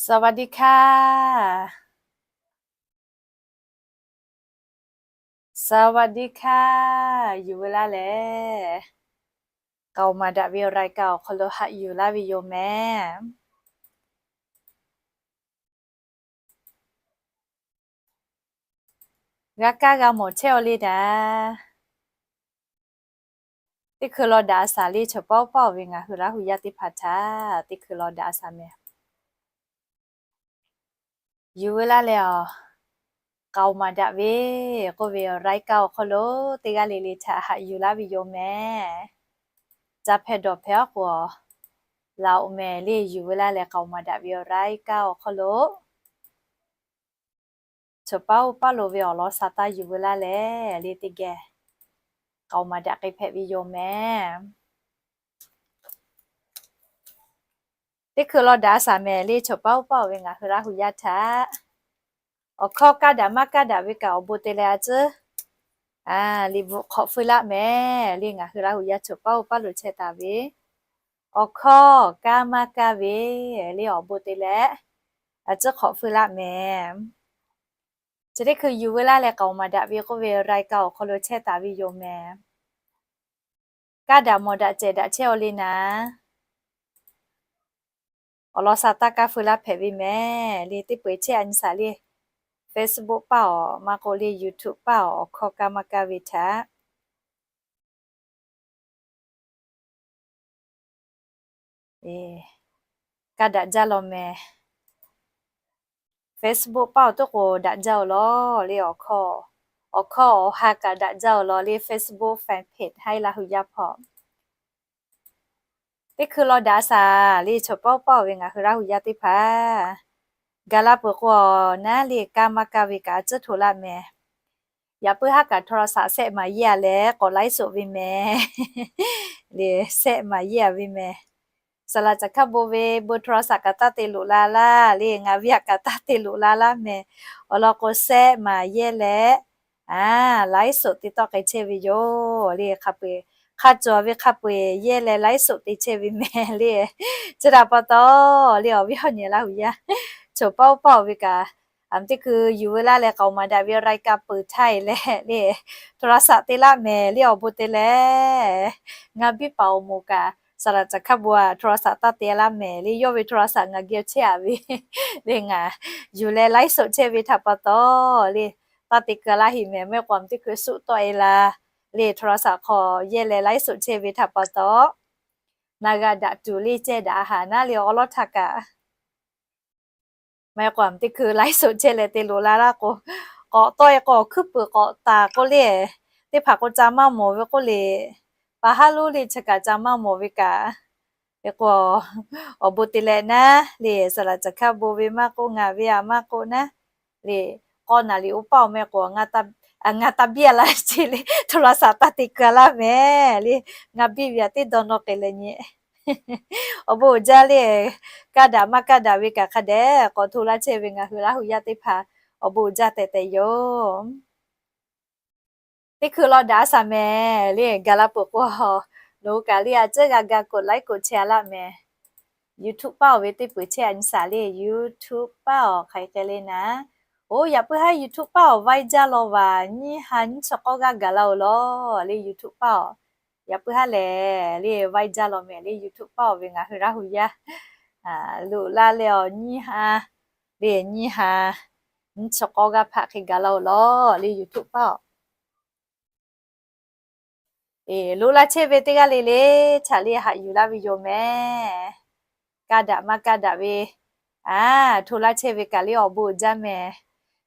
สวัสดีค่ะ สวัสดีค่ะ Yuˬ veu laˇ lehˬ. K'aoˍ maˍ daꞈ ve รายการ awˬ hk'aw lo haꞈ yuˬ laˇ ve yoˬ mehˍ. G'a kaˇ g'a mawˬ chehˇ-aw le naˍ. Teˇ hkui law daꞈ a shaˍ le, chaw paˉ oˇ paˉ-oˬ ve ngaˬ hui Laˇ hu yaˇ teˇ hpaˍ htaꞈ teˇ hkui law daꞈ a shaˍ mehˍ. Yuˬ veu laˇ lehˬ, k'aoˍ maˍ daꞈ ve k'oˆ ve รายการ awˬ hk'aw lo teˇ g'aˇ le le htaꞈ haꞈ yuˬ laˇ ve yoˬ mehˍ. Ca hpehꞈ dawˬ hpehꞈ aˉ k'o, laꞈ oꞈ mehˍ le. Yuˬ veu laˇ lehˬ, k'aoˍ maˍ daꞈ ve รายการ awˬ hk'aw lo chaw paˉ oˇ paˉ lo ve awˬ lawn sha taˇ yuˬ veu laˇ lehˬ le, teˇ geh k'aoˍ maˍ daꞈ k'ai hpehꞈ ve yoˬ mehˍ. Teˇ hkui law daꞈ a shaˍ mehˍ le, chaw paˉ oˇ paˉ-oˬ ve ngaˬ hui Laˇ hu yaˇ htaꞈ awˬ hkawˇ kaˇ daꞈ maˇ kaˇ daꞈ ve kaꞈ awˬ bon te leh a tcuhˉ liꞈ bvuhꞈ hk'awꞈ feu laˆ mehˍ le. Ngaˬ hui Laˇ hu yaˇ chaw paˉ oˇ paˉ lo chehˇ taˍ ve awˬ hkawˇ kaˇ maˇ kaˇ ve le awˬ bon te leh a tcuhˉ hk'awꞈ feu laˆ mehˍ. Chi teˇ hkui yuˬ veu laˇ leh, k'aoˍ maˍ daꞈ ve k'oˆ ve รายการ awˬ hk'aw lo chehˇ taˍ ve yoˬ mehˍ. Kaˇ daꞈ mawˬ daꞈ cehˬ daꞈ chehˇ-aw le naˍ. Awˬ lawn sha taˇ kaˇ feu laˇ hpehꞈ ve mehˍ le. Teˇ peu-eˬ chehˇ a nyi shaˍ le, Facebook paˇ-oˬ, maˇ k'oˆ le YouTube paˇ-oˬ, awˬ hkawˇ kaˇ maˇ kaˇ ve htaꞈ kaˇ daꞈ jaˇ law mehˍ. Facebook paˇ awˬ toˉ k'o daꞈ jaˇ-oˬ law le. Awˬ hkawˇ awˬ ha kaꞈ daꞈ jaˇ-oˬ law le. Facebook fan page Haiˉ Laˇ hu yaˇ hpawˇ teˇ hkui law daꞈ a shaˍ le, chaw paˉ oˇ paˉ-oˬ ve ngaˬ hui Laˇ hu yaˇ teˇ hpaˍ. Gaˬ la peuˬ k'o, naˉ le kaˇ maˇ kaˇ ve kaꞈ a tcuhˉ hto laˆ mehˍ. Yaꞈ puiˉ haˉ kaꞈ โทรศัพท์ sehˆ maˍ yeˇ-a leh k'awꞈ ไลฟ์สด ve mehˍ le. Sehˆ maˍ yeˇ-a ve mehˍ. Saˍ laꞈ caˬ hkaˇ bon ve bon โทรศัพท์ kaꞈ taˇ te loꞈ la laˇ le. Ngaˬ ve aꞈ kaꞈ taˇ te loꞈ la laˇ mehˍ. Awˬ lawn k'o, sehˆ maˍ yeˇ leh a ไลฟ์สด te tawˆ k'ai chehˇ ve yoˬ le. Hk'a peu-eˬ hk'a cawˬ ve hk'a peu-eˬ yeˇ leh ไลฟ์สด te chehˇ ve mehˍ le. Chi htaꞈ pa taw le, awˬ viˉ awˬ nyi Laˇ hu yaˇ, chaw paˉ oˇ paˉ-oˬ ve kaꞈ, a teˇ hkui yuˬ veu laˇ leh, k'aoˍ maˍ daꞈ ve รายการ peuˬ htaˇ e leh le, โทรศัพท์ te laˆ mehˍ le awˬ bon te leh. Ngaˬ biˇ paˍ awˬ moˍ kaꞈ, saˍ laꞈ caˬ hkaˇ bon a โทรศัพท์ taˇ te laˇ mehˍ le. Yawˇ ve โทรศัพท์ ngaˬ geh chehˇ-a ve le, ngaˬ yuˬ leh ไลฟ์สด chehˇ ve htaꞈ pa taw le, taˇ te keu laˇ heˆ mehˍ. Maˇ heˆ k'o, a teˇ hkui suˆ tawˆ e la le, โทรศัพท์ hk'aw yeˇ leh ไลฟ์สด chehˇ ve htaꞈ pa taw, na g'a daꞈ tuˬ le ceh daꞈ haˍ naˉ le awˬ lawˉ htaˇ kaꞈ Maˇ heˆ k'o, a teˇ hkui ไลฟ์สด chehˇ leh te loꞈ la laˇ k'o, k'awꞈ tawˆ e k'o, awˬ hkuiˉ puiˍ k'awꞈ taˍ k'oˆ le, teˇ hpaˍ k'o ca maˇ mawˬ ve k'oˆ le, pa haˉ lonˉ le chi kaꞈ ca maˇ mawˬ ve kaꞈ, hk'e k'o, awˬ bon te leh naˉ le, saˍ laꞈ caˬ hkaˇ bon ve maˇ k'oˆ, ngaˬ ve aꞈ maˇ k'oˆ naˉ le, k'awˇ naˍ liꞈ oˇ paˇ awˬ meh k'o, ngaˬ taˇ biˇ a laˇ ce le, โทรศัพท์ taˇ te keu a laˇ mehˍ le, ngaˬ biˇ ve aꞈ teˇ dawˇ nawˇ k'ai leh nyi Awˬ bon uiˍ jaˇ le. Kaˇ daꞈ maˇ kaˇ daꞈ ve kaꞈ hk'a dehꞈ k'awꞈ hto laˇ chehˇ ve ngaˬ hui Laˇ hu yaˇ teˇ hpaˍ awˬ bon uiˍ jaˇ tehꞈ tehꞈ yoˬ. Teˇ hkui law daꞈ a shaˍ mehˍ le, gaˬ la peuˬ k'o, nawˬ hui kaꞈ le a ciˉ g'a ga กดไลค์ กดแชร์ a laˇ mehˍ. YouTube paˇ awˬ ve teˇ peuˬ chehˇ a nyi shaˍ le, YouTube paˇ awˬ hk'aˬ hk'e le naˉ. Oˇ, yaꞈ puiˉ haˉ YouTube paˇ awˬ ไวรัล jaˇ law vaˬ, nyiˇ ha nyiˇ chi k'awˇ g'aˇ gaˬ la-oˬ law le YouTube paˇ awˬ. Yaꞈ puiˉ haˉ lehˬ le ไวรัล jaˇ law mehˍ le YouTube paˇ awˬ ve ngaˬ hui Laˇ hu yaˇ loꞈ la leh awˬ nyiˇ ha le nyiˇ ha nyiˇ chi k'awˇ g'aˇ hpaꞈ hk'e gaˬ la-oˬ law le YouTube paˇ awˬ. Eˬ, loꞈ la chehˇ ve teˇ g'aˇ le le htaꞈ le haꞈ yuˬ laˇ ve yoˬ mehˍ. Kaˇ daꞈ maˇ kaˇ daꞈ ve, a, hto laˇ chehˇ ve kaꞈ le awˬ bon uiˍ jaˇ mehˍ.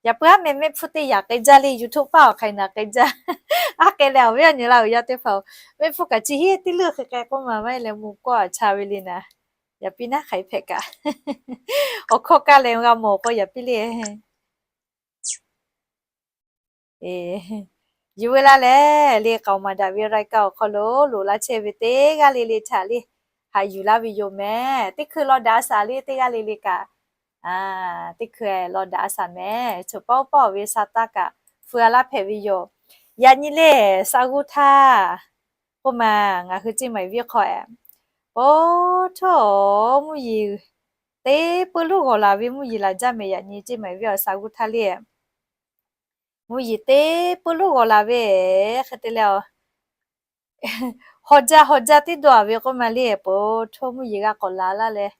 Yaꞈ puiˉ haˉ meh mehˆ hpfuhˇ teˇ yaꞈ k'ai jaˇ le YouTube paˇ awˬ hk'aˬ hk'e naˬ k'ai jaˇ. A hk'e leh awˬ viˉ awˬ nyi Laˇ hu yaˇ teˇ hpaˍ-oˬ, mehˆ hpfuhˇ kaꞈ chi hiˉ teˇ leuˇ hk'e k'ai k'oˆ maˬ maˇ heˆ leh mvuh kawˇ a cha ve le naˉ. Yaꞈ piˇ naˉ hk'aˬ hk'e hpehꞈ kaꞈ, awˬ hkawˇ kaˇ leh g'a mawˬ k'o yaꞈ piˇ le. Yuˬ veu laˇ lehˬ le, k'aoˍ maˍ daꞈ ve รายการ awˬ hk'aw lo loꞈ la chehˇ ve teˇ g'aˇ le le htaꞈ le haꞈ yuˬ laˇ ve yoˬ mehˍ. Teˇ hkui law daꞈ a shaˍ le teˇ g'aˇ le le kaꞈ, teˇ hkui law daꞈ a shaˍ mehˍ. Chaw paˇ oˇ paˇ awˬ ve sha taˇ kaꞈ feu a laˇ hpehꞈ ve yoˬ. Yaꞈ nyi le, sa g'uˇ htaˇ k'oˆ maˬ ngaˬ hui Ceˇ maiˍ viˇ hk'aw e, po htawˇ mvuhˇ yeˬ teˇ puiˉ lonˉ g'awˬ laˬ ve mvuhˇ yeˬ laˬ jaˇ mehˍ. Yaꞈ nyi ceˇ maˍ viˉ awˬ saˍ g'uˇ htaˇ le, mvuhˇ yeˬ teˇ puiˉ lonˉ g'awˬ laˬ ve hk'e te leh, haw jaˇ haw jaˇ teˇ dawˇ a ve k'oˆ ma le, po htoˇ mvuhˇ yeˬ g'a k'awꞈ laˬ laˇ leh,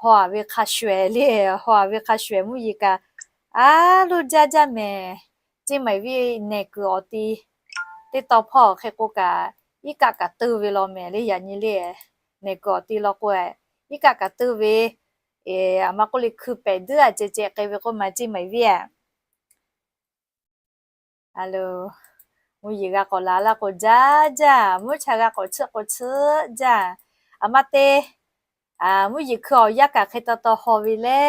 haw a ve hk'a shuˍ ehˍ le, haw a ve hk'a shuˍ ehˍ mvuhˇ yeˬ kaꞈ a loˇ jaˇ jaˇ mehˍ. Ceˇ maˍ viˉ nehˬ kuiˬ awˬ ti teˇ taw hpawˇ hk'e k'o kaꞈ, iˉ kaˆ kaꞈ teuˇ ve law mehˍ le. Yaꞈ nyi le, nehˬ kuiˬ awˬ ti law k'o, iˉ kaˆ kaꞈ teuˇ ve, aˬ ma k'oˆ le hkui pehˍ duiˉ a ceh ceh k'ai ve k'oˆ ma ceˇ maˍ viˉ a. A lo, mvuhˇ yeˬ g'a k'awꞈ laˬ laˇ k'o jaˇ jaˇ, mvuhˇ cha g'a k'awꞈ tsuhˆ k'o tsuhˆ jaˇ. Aˬ ma te, mvuhˇ yeˬ hkui awˬ yanˇ kaꞈ hk'e taw taw haw ve le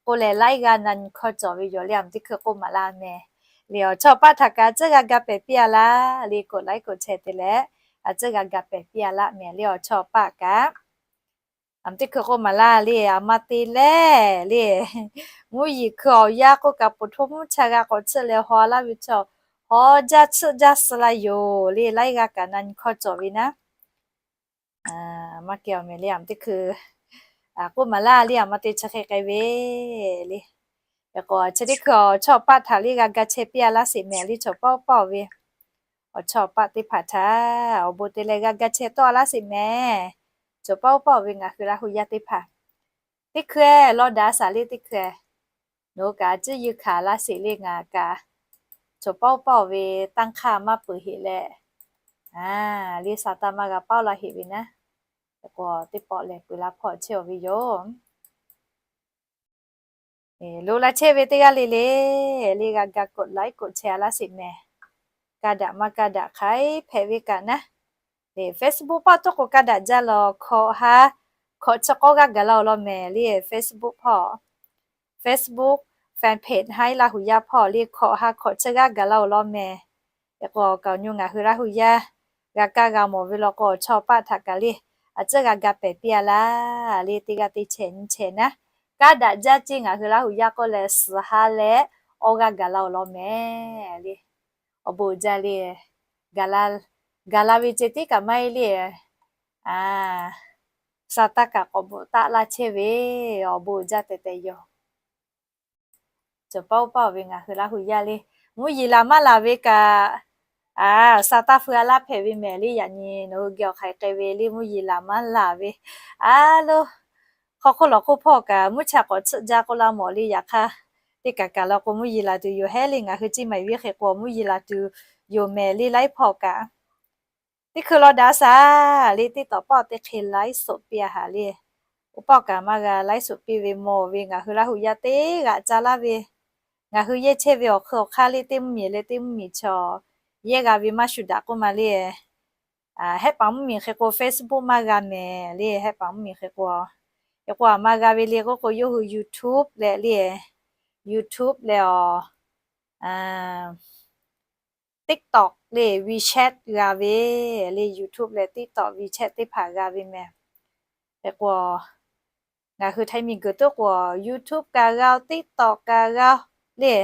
k'oˆ leh, laiˉ g'aˇ na nyi hkawˇ cawˬ ve yoˬ le. Aˬ ma teˇ hkui k'oˆ maˍ laˇ mehˍ le. Awˬ chawˇ paˆ htaꞈ kaꞈ a tcuhˉ g'a ga pehˍ piˇ a laˇ le, กดไลค์ กดแชร์ te leh, a tcuhˉ g'a ga pehˍ piˇ a laˇ mehˍ le. Awˬ chawˇ paˆ kaꞈ aˬ ma teˇ hkui k'oˆ maˍ laˇ le, aˬ ma te leh le, mvuhˇ yeˬ hkui awˬ yanˇ k'oˆ kaꞈ po htoˇ mvuhˇ cha g'a k'awꞈ tsuhˆ leh haw laˇ ve chaw, haw jaˇ tsuhˆ jaˇ suh la yoˬ le. Laiˉ g'aˇ kaꞈ na nyi hkawˇ cawˬ ve naˉ, maˇ kehˬ awˬ mehˍ le. Aˬ ma teˇ hkui k'oˆ maˍ laˇ le, aˬ ma te chi hk'e k'ai ve le. K'o chi teˇ hkui awˬ chawˇ paˆ htaꞈ le g'a ga chehˇ piˇ a laˇ sheˍ mehˍ le. Chaw paˆ oˇ paˆ oˬ ve awˬ chawˇ paˆ teˇ hpaˍ htaꞈ awˬ bon te leh g'a ga chehˇ tawˆ a laˇ sheˍ mehˍ. Chaw paˆ oˇ paˆ oˬ ve ngaˬ hui Laˇ hu yaˇ teˇ hpaˍ, teˇ hkui lawˇ daꞈ shaˍ le teˇ hkui, nawˬ hui kaꞈ a ciˉ yeˇ hkanˍ laˇ sheˍ le. Ngaˬ kaꞈ chaw paˆ oˇ paˆ oˬ ve tanˇ hk'aˇ maˇ peuˬ heꞈ leh, le sa taˇ maˇ g'a paoˇ laˇ heꞈ ve naˉ, k'o teˇ pawˆ lehˬ peuˬ la hpawˇ chehˇ aˬ ve yoˬ. Lo la chehˇ ve teˇ g'aˇ le le, le g'a ga กดไลค์ กดแชร์ a laˇ sheˍ mehˍ. Ka daꞈ maˇ ka daꞈ hk'aiˉ hpehꞈ ve kaꞈ naˉ, Facebook paˆ toˉ k'o ka daꞈ jaˇ law, hkawꞈ ha hkawꞈ chi k'awˇ g'aˇ gaˬ la oˬ law mehˍ le. Facebook hpawˇ, Facebook fan page haˉ Laˇ hu yaˇ hpawˇ le hkawꞈ ha hkawꞈ chi g'aˇ gaˬ la oˬ law mehˍ. K'o kaꞈ awˬ nyi ngaˬ hui Laˇ hu yaˇ g'a kaˇ g'a mawˬ ve law k'o, awˬ chawˇ paˆ htaꞈ kaꞈ le a ciˉ g'a ga pehˍ piˇ a laˇ le. Teˇ g'aˇ teˇ chehˇ nyiˇ chehˇ naˉ, ka daꞈ jaˇ ceˇ ngaˬ hui Laˇ hu yaˇ k'oˆ leh suhˍ ha leh awˇ g'aˇ gaˬ la oˬ law mehˍ le. Awˬ bon jaˇ le, gaˬ la ve ceh tiˉ kaꞈ maˇ heˆ le. Sa taˇ kaꞈ k'awꞈ bvuhꞈ taˆ laˇ chehˇ ve, awˬ bon jaˇ tehꞈ tehꞈ yoˬ. Cawˬ paˆ oˇ paˆ oˬ ve ngaˬ hui Laˇ hu yaˇ le, mvuhˇ yeˬ laˬ maˇ laˬ ve kaꞈ, sa taˇ feu a laˇ hpehꞈ ve mehˍ le. Yaꞈ nyi nawˬ hui geh awˬ hk'aiˬ k'ai ve le mvuhˇ yeˬ laˬ maˇ laˬ ve, a lo, hk'aw hk'oˆ lawˬ hk'oˆ hpawˇ kaꞈ mvuhˇ cha k'awꞈ tsuhˆ jaˇ k'oˆ laˇ mawˬ le. Yaꞈ hk'aˇ, teˇ kaꞈ kaꞈ law k'o mvuhˇ yeˬ laˬ tuˬ yoˬ hehˉ le. Ngaˬ hui Ceˇ Maiˍ Viˉ hk'e k'o mvuhˇ yeˬ laˬ tuˬ yoˬ mehˍ le. Laiˉ hpawˇ kaꞈ teˇ hkui law daꞈ shaˍ le, teˇ tawꞈ pawˆ teˇ hk'e laiˉ soꞈ piˇ a haꞈ le. Oˇ pawˆ kaꞈ maˇ g'a laiˉ soꞈ piˇ ve mawˬ ve ngaˬ hui Laˇ hu yaˇ teˇ g'aꞈ ca laˇ ve, ngaˬ hui yehˇ chehˇ ve awˬ hk'eun awˬ hk'aˇ le teˇ mvuhˇmiˬ leh teˇ mvuhˇmiˬ chaw yehˇ g'a ve maˇ shuˍ daꞈ k'oˆ ma le. Hehˉ paˍ mvuhˇmiˬ hk'e k'o Facebook maˇ g'a mehˍ le. Hehˉ paˍ mvuhˇmiˬ hk'e k'o, e k'o a maˇ g'a ve le k'oˆ k'o yawˇ hui YouTube leh le, YouTube leh awˬ TikTok le WeChat g'a ve le. YouTube leh TikTok WeChat teˇ hpaˍ g'a ve mehˍ. Hk'e k'o, ngaˬ hui Htaiˍ miˬ guiˬ toˉ k'o YouTube kaꞈ g'a oˬ, TikTok kaꞈ g'a oˬ le.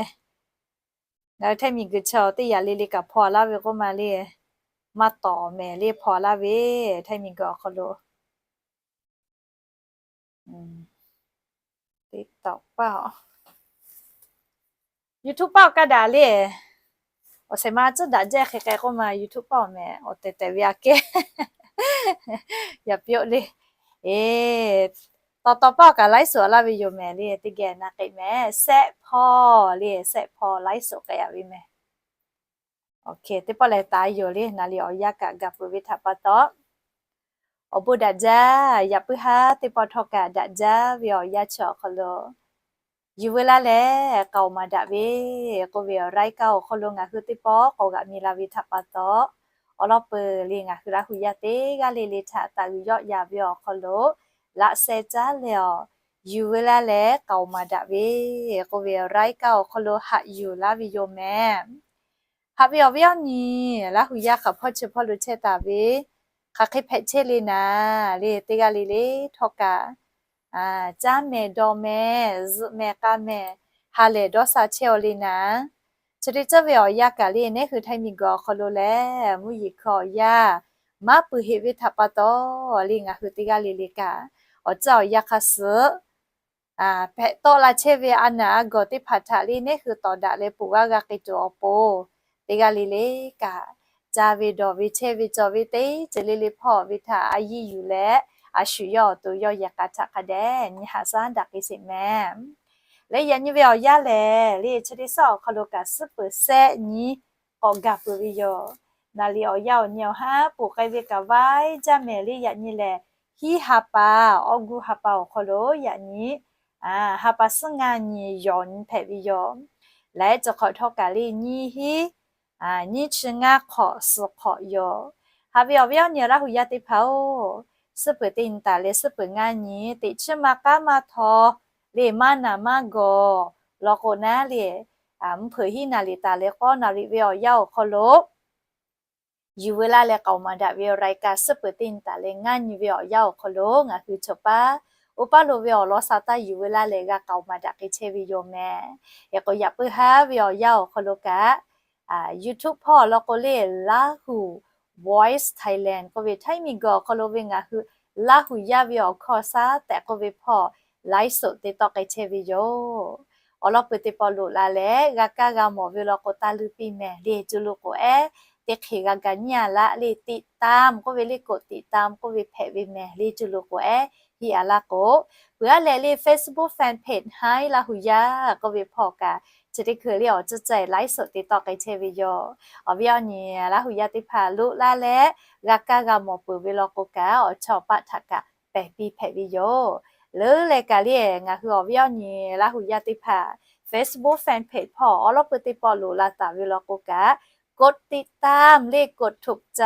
Ngaˬ hui Htaiˍ miˬ guiˬ chaw teˇ yaꞈ le le kaꞈ hpaw laˇ ve k'oˆ ma le. Maˇ tawˍ mehˍ le, hpaw laˇ ve Htaiˍ miˬ guiˬ awˬ hk'aw lo. TikTok paˆ, YouTube paˆ kaˇ daꞈ le. Awˬ shehˍ ma tcuhˉ daꞈ jaˇ hk'e k'ai k'oˆ ma YouTube paˆ mehˍ. Awˬ tehˬ tehˬ ve aꞈ kehˉ yaꞈ piˇ oˆ le. E, tawˍ tawˍ paˆ kaꞈ laiˉ soꞈ laˇ ve yoˬ mehˍ le. Teˇ geh na k'ai mehˍ. Sehˆ hpawˇ le, sehˆ hpawˇ laiˉ soꞈ k'ai a ve mehˍ. Teˇ pawˆ lehˬ taˍ yoˬ le. Naˍ liꞈ awˬ yanˇ kaꞈ gaˬ peuˬ ve htaꞈ pa taw, awˬ bon daꞈ jaˇ. Yaꞈ puiˉ haˉ teˇ pawˆ htawˇ kaꞈ daꞈ jaˇ ve awˬ yanˇ chi awˬ hk'aw lo yuˬ veu laˇ leh k'aoˍ maˍ daꞈ ve k'oˆ ve awˬ laiˉ kaˇ awˬ hk'aw lo ngaˬ hui teˇ pawˆ k'awꞈ g'aꞈ mi la ve htaꞈ pa taw, awˬ lawn peuˬ le ngaˬ hui Laˇ hu yaˇ teˇ g'aˇ le le htaꞈ taˍ g'uiˬ yawˆ yan ve awˬ hk'aw lo laꞈ sheh caˉ leh awˬ yuˬ veu laˇ leh k'aoˍ maˍ daꞈ ve k'oˆ ve awˬ laiˉ kaˇ awˬ hk'aw lo haꞈ yuˬ laˇ ve yoˬ mehˍ. Haꞈ ve awˬ viˉ awˬ nyi, Laˇ hu yaˇ hk'aˬ hpawˇ chi hpawˇ lo chehˇ taˍ ve, hk'aˬ hk'e hpehꞈ chehˇ le naˍ le, teˇ g'aˇ le le htawˇ kaꞈ caˉ mehˍ dawˇ mehˍ zuhꞈ mehˍ k'a mehˍ ha lehˬ dawˇ sha chehˇ aw le naˍ. Chi hk'e ceuˬ ve awˬ yanˇ kaꞈ le nehˉ hui Htaiˍ miˬ guiˬ awˬ hk'aw lo lehˬ mvuhˇ yeˬ hkui awˬ yanˇ maˇ peuˬ heꞈ ve htaꞈ pa taw le ngaˬ hui teˇ g'aˇ le le kaꞈ awˬ caˇ awˬ yanˇ hk'a suhˍ hpehꞈ tawˆ la chehˇ ve a naˬ a gawˬ teˇ hpaˍ htaꞈ le neˉ hui tawˍ daꞈ leh ponˬ g'aˇ g'a k'ai tuˬ awˬ pon, teˇ g'aˇ le le kaꞈ ca ve dawˬ ve chehˇ ve cawˬ ve teˇ ceuˬ le le hpawˇ ve htaꞈ a yiˇ yuˬ leh, a shu yawˇ awˬ to yawˇ yehˬ k'a htaꞈ hk'a dehꞈ nyi haꞈ shaˉ daꞈ k'ai sheˍ mehˍ. Leh yaꞈ nyi ve awˬ yanˇ lehˬ, le chi teˇ suhˉ awˬ hk'aw lo kaꞈ suhˉ peuˬ sehˆ nyi k'awꞈ gaˬ peuˬ ve yoˬ. Naˍ liꞈ awˬ yanˇ awˬ nyi awˬ haˉ poˬ k'ai ve kaꞈ vaiˇ jaˇ mehˍ. Le yaꞈ nyi lehˬ, hiˉ ha pa, August ha pa awˬ hk'aw lo yaꞈ nyi ha pa suhˉ ngaˇ nyi yawˬ nyi hpehꞈ ve yoˬ. Leh chi hk'awꞈ htawˇ kaꞈ le nyiˇ hiˉ nyiˇ chi ngaˇ hk'awꞈ suhˍ hk'awꞈ yoˬ. Haꞈ ve awˬ viˉ awˬ nyi Laˇ huˍ yaˇ teˇ hpaˍ-oˬ, suhˉ peuˬ teˇ nyi taˍ leh suhˉ peuˬ ngaˇ nyi teꞈ chiˉ maˇ k'aˉ maˇ htaw le maˇ naˬ maˇ gawˬ law k'o naˉ le, mvuhˇ hpeuꞈ hiˉ naˍ liꞈ taˍ leh k'awˇ naˍ liꞈ ve awˬ yanˇ awˬ hk'aw lo yuˬ veu laˇ leh k'aoˍ maˍ daꞈ ve awˬ รายการ suhˉ peuˬ teˇ nyi taˍ leh ngaˇ nyi ve awˬ yanˇ awˬ hk'aw lo ngaˬ hui chaw paˉ oˇ paˉ lo ve awˬ lawn sa taˇ yuˬ veu laˇ leh g'a k'aoˍ maˍ daꞈ k'ai chehˇ ve yoˬ mehˍ. Yaꞈ k'o yaꞈ puiˉ haˉ ve awˬ yanˇ awˬ hk'aw lo kaꞈ YouTube hpawˇ law k'o le Lahu Voice Thailand k'oˆ ve Htaiˇ miˬguiˬ awˬ hk'aw lo ve ngaˬ hui Laˇ huˍ yaˇ ve awˬ hkawˇ shaˉ tehꞈ k'oˆ ve hpawˇ ไลฟ์สด te tawˆ k'ai chehˇ ve yoˬ. Awˬ lawn peuˬ teˇ pawˆ loꞈ la leh g'a kaˇ g'a mawˬ ve law k'o taˇ leuˇ piˇ mehˍ. Le co lo k'oˍ ehˉ teˇ hk'e g'a ga nyiˇ a laˆ le ติดตาม k'oˆ ve le กดติดตาม k'oˆ ve hpehꞈ ve mehˍ. Le co lo k'oˍ ehˉ hiˆ a laˇ k'o, peuˬ aˉ leh le Facebook fan page Htaiˇ Laˇ huˍ yaˇ k'oˆ ve hpawˇ kaꞈ chi teˇ hkui le awˬ ceuˬ caiˬ ไลฟ์สด te tawˆ k'ai chehˇ ve yoˬ. Awˬ viˉ awˬ nyi Laˇ huˍ yaˇ teˇ hpaˍ loꞈ la leh g'a kaˇ g'a mawˬ peuˬ ve law k'o kaꞈ awˬ chawˇ paˆ htaꞈ kaꞈ pehˬ piˇ hpehꞈ ve yoˬ. Leuˉ leh kaꞈ le ngaˬ hui awˬ viˉ awˬ nyi Laˇ huˍ yaˇ teˇ hpaˍ Facebook fan page hpawˇ awˬ lawn peuˬ teˇ pawˆ loꞈ la taˍ ve law k'o kaꞈ กดติดตาม le กดถูกใจ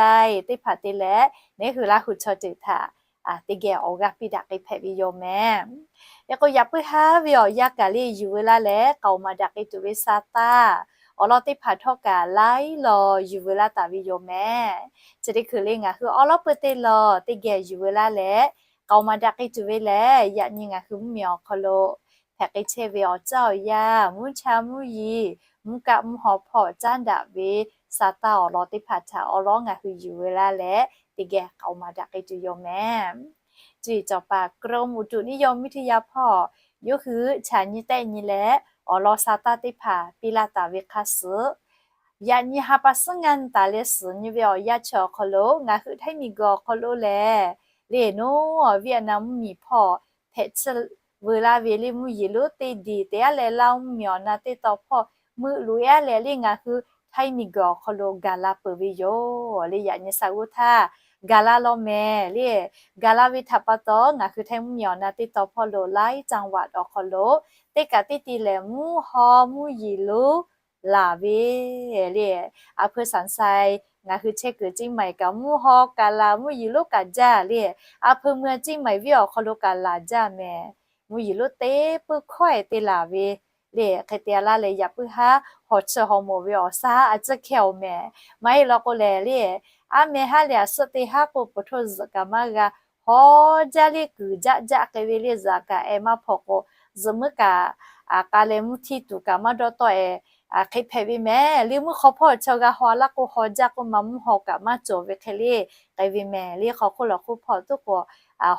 teˇ hpaˍ te leh neˉ hui Laˇ huˍ chaw ceuˬ htaꞈ teˇ geh awˬ g'aˇ piˇ daꞈ k'ai hpehꞈ ve yoˬ mehˍ. Yaꞈ k'o yaꞈ puiˉ haˉ ve awˬ yanˇ kaꞈ le yuˬ veu laˇ leh k'aoˍ maˍ daꞈ k'ai tuˬ ve sa taˇ awˬ lawn teˇ hpaˍ htawˇ kaꞈ laiˉ law yuˬ veu laˇ taˍ ve yoˬ mehˍ. Chi teˇ hkui le ngaˬ hui awˬ lawn peuˬ teˇ law teˇ geh yuˬ veu laˇ leh k'aoˍ maˍ daꞈ k'ai tuˬ ve lehˬ, yaꞈ nyi ngaˬ hui mvuhˇmiˬ awˬ hk'aw lo hpehꞈ k'ai chehˇ ve awˬ caˇ awˬ yanˇ, mvuhˇ cha mvuhˇ yeˬ, mvuhˇ kaˆ mvuhˇ haw hpawˇ caˉ daꞈ ve sa taˇ awˬ lawn teˇ hpaˍ htaꞈ awˬ lawn ngaˬ hui yuˬ veu laˇ leh teˇ geh k'aoˍ maˍ daꞈ k'ai tuˬ yoˬ mehˍ. Cuˇ yiˍ cawˬ paˍ กรมอุตุนิยมวิทยา hpawˇ yawˇ hui chaꞈ nyi tehˆ nyi leh awˬ lawn sa taˇ teˇ hpaˍ piˇ laˇ taˍ ve hk'a suhˍ, yaꞈ nyi ha pa suhˉ ngaˇ nyi taˍ leh suhˍ nyi ve awˬ yanˇ chi awˬ hk'aw lo ngaˬ hui Htaiˇ miˬguiˬ awˬ hk'aw lo lehˬ, le noˉ Vietnam mvuhˇmiˬ hpawˇ hpehꞈ tsuhˇ veu laˇ ve le mvuhˇ yeˬ lonˉ teˇ diˬ te aˉ leh Laˇ huˍ mvuhˇmiˬ awˬ na teˇ taw hpawˇ meuˆ loꞈ e aˉ leh le ngaˬ hui Htaiˇ miˬguiˬ awˬ hk'aw lo gaˬ la peuˬ ve yoˬ. Le yaꞈ nyi sa g'uˇ htaˇ gaˬ la law mehˍ le. Gaˬ la ve htaꞈ pa taw ngaˬ hui Htaiˇ mvuhˇmiˬ awˬ na teˇ taw hpawˇ lo laiˉ จังหวัด awˬ hk'aw lo teˇ kaꞈ teˇ ti lehˬ mvuhˇ haw mvuhˇ yeˬ lonˉ laˬ ve le. A hpeu สันทราย ngaˬ hui chehˇ kuiˬ เชียงใหม่ kaꞈ mvuhˇ haw kaꞈ laˬ mvuhˇ yeˬ lonˉ kaꞈ jaˇ le. A hpeu เมืองเชียงใหม่ viˉ awˬ hk'aw lo kaꞈ laˬ jaˇ mehˍ. Mvuhˇ yeˬ lonˉ teˇ puiˉ hkawehˇ te laˬ ve le. Hk'e te laˇ leh yaꞈ puiˉ haˉ haw chi haw moˍ ve awˬ shaˉ a ciˉ hkehˇ awˬ mehˍ. Maˇ heˆ law k'o lehˬ le, aˉ meh haˉ leh a suhˉ teˇ haˉ k'o po htoˇ zuhꞈ kaꞈ maˇ g'a, haw jaˇ le kuiˬ jaˆ jaˆ k'ai ve le zuhꞈ kaꞈ e maˇ hpawnˬ k'o, zuhꞈ meuˉ kaꞈ k'a leh mvuhˇ htiˇ tuˬ kaꞈ maˇ dawˇ tawˆ e. Hk'e hpehꞈ ve mehˍ. Le mvuhˇ hk'aw hpawˇ chaw g'a haw laˇ k'o haw jaˇ k'oˆ ma mvuhˇ haw kaꞈ maˇ cawˬ ve hk'e le k'ai ve mehˍ. Le hk'aw hk'oˆ lawˬ hk'oˆ hpawˇ tuˉ k'o,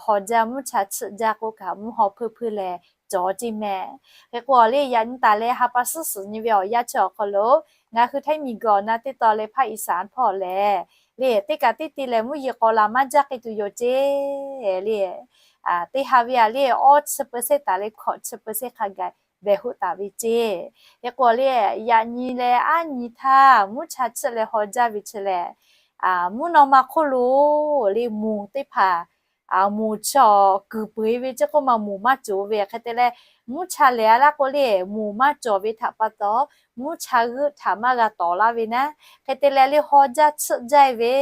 haw jaˇ mvuhˇ cha tsuhˆ jaˇ k'oˆ kaꞈ mvuhˇ haw hpeuˇ hpeuˇ leh cawˬ ceˇ mehˍ. Hk'e k'o le yaꞈ nyi taˍ leh ha pa suhˉ suhˍ nyi ve awˬ yanˇ chi awˬ hk'aw lo ngaˬ hui Htaiˇ miˬguiˬ awˬ na teˇ taw leh ภาคอีสาน hpawˇ lehˬ, le teˇ kaꞈ teˇ ti lehˬ mvuhˇ yeˬ k'awꞈ laˬ maˇ jaˇ k'ai tuˬ yoˬ ceˇ le. Teˇ ha ve a le awˇ chi เปอร์เซ็นต์ taˍ leh hkawꞈ chi เปอร์เซ็นต์ hk'a gaˬ behˬ hoˆ taˍ ve ceˇ. Hk'e k'o le yaꞈ nyi leh aˉ nyi htaˇ mvuhˇ cha tsuhˆ leh haw jaˇ ve chi lehˬ, mvuhˇ naw ma hk'oˆ lo le moˬ teˇ hpaˍ moˬ chaw kuiˬ peuˬ e ve ceˇ k'oˆ ma moˬ maˇ cawˬ ve hk'e te leh, mvuhˇ cha lehˬ a laˇ k'o le moˬ maˇ cawˬ ve htaꞈ pa taw, mvuhˇ cha g'euˆ htaꞈ maˇ g'a tawˍ laˇ ve naˉ. Hk'e te leh le haw jaˇ tsuhˆ jaˇ e ve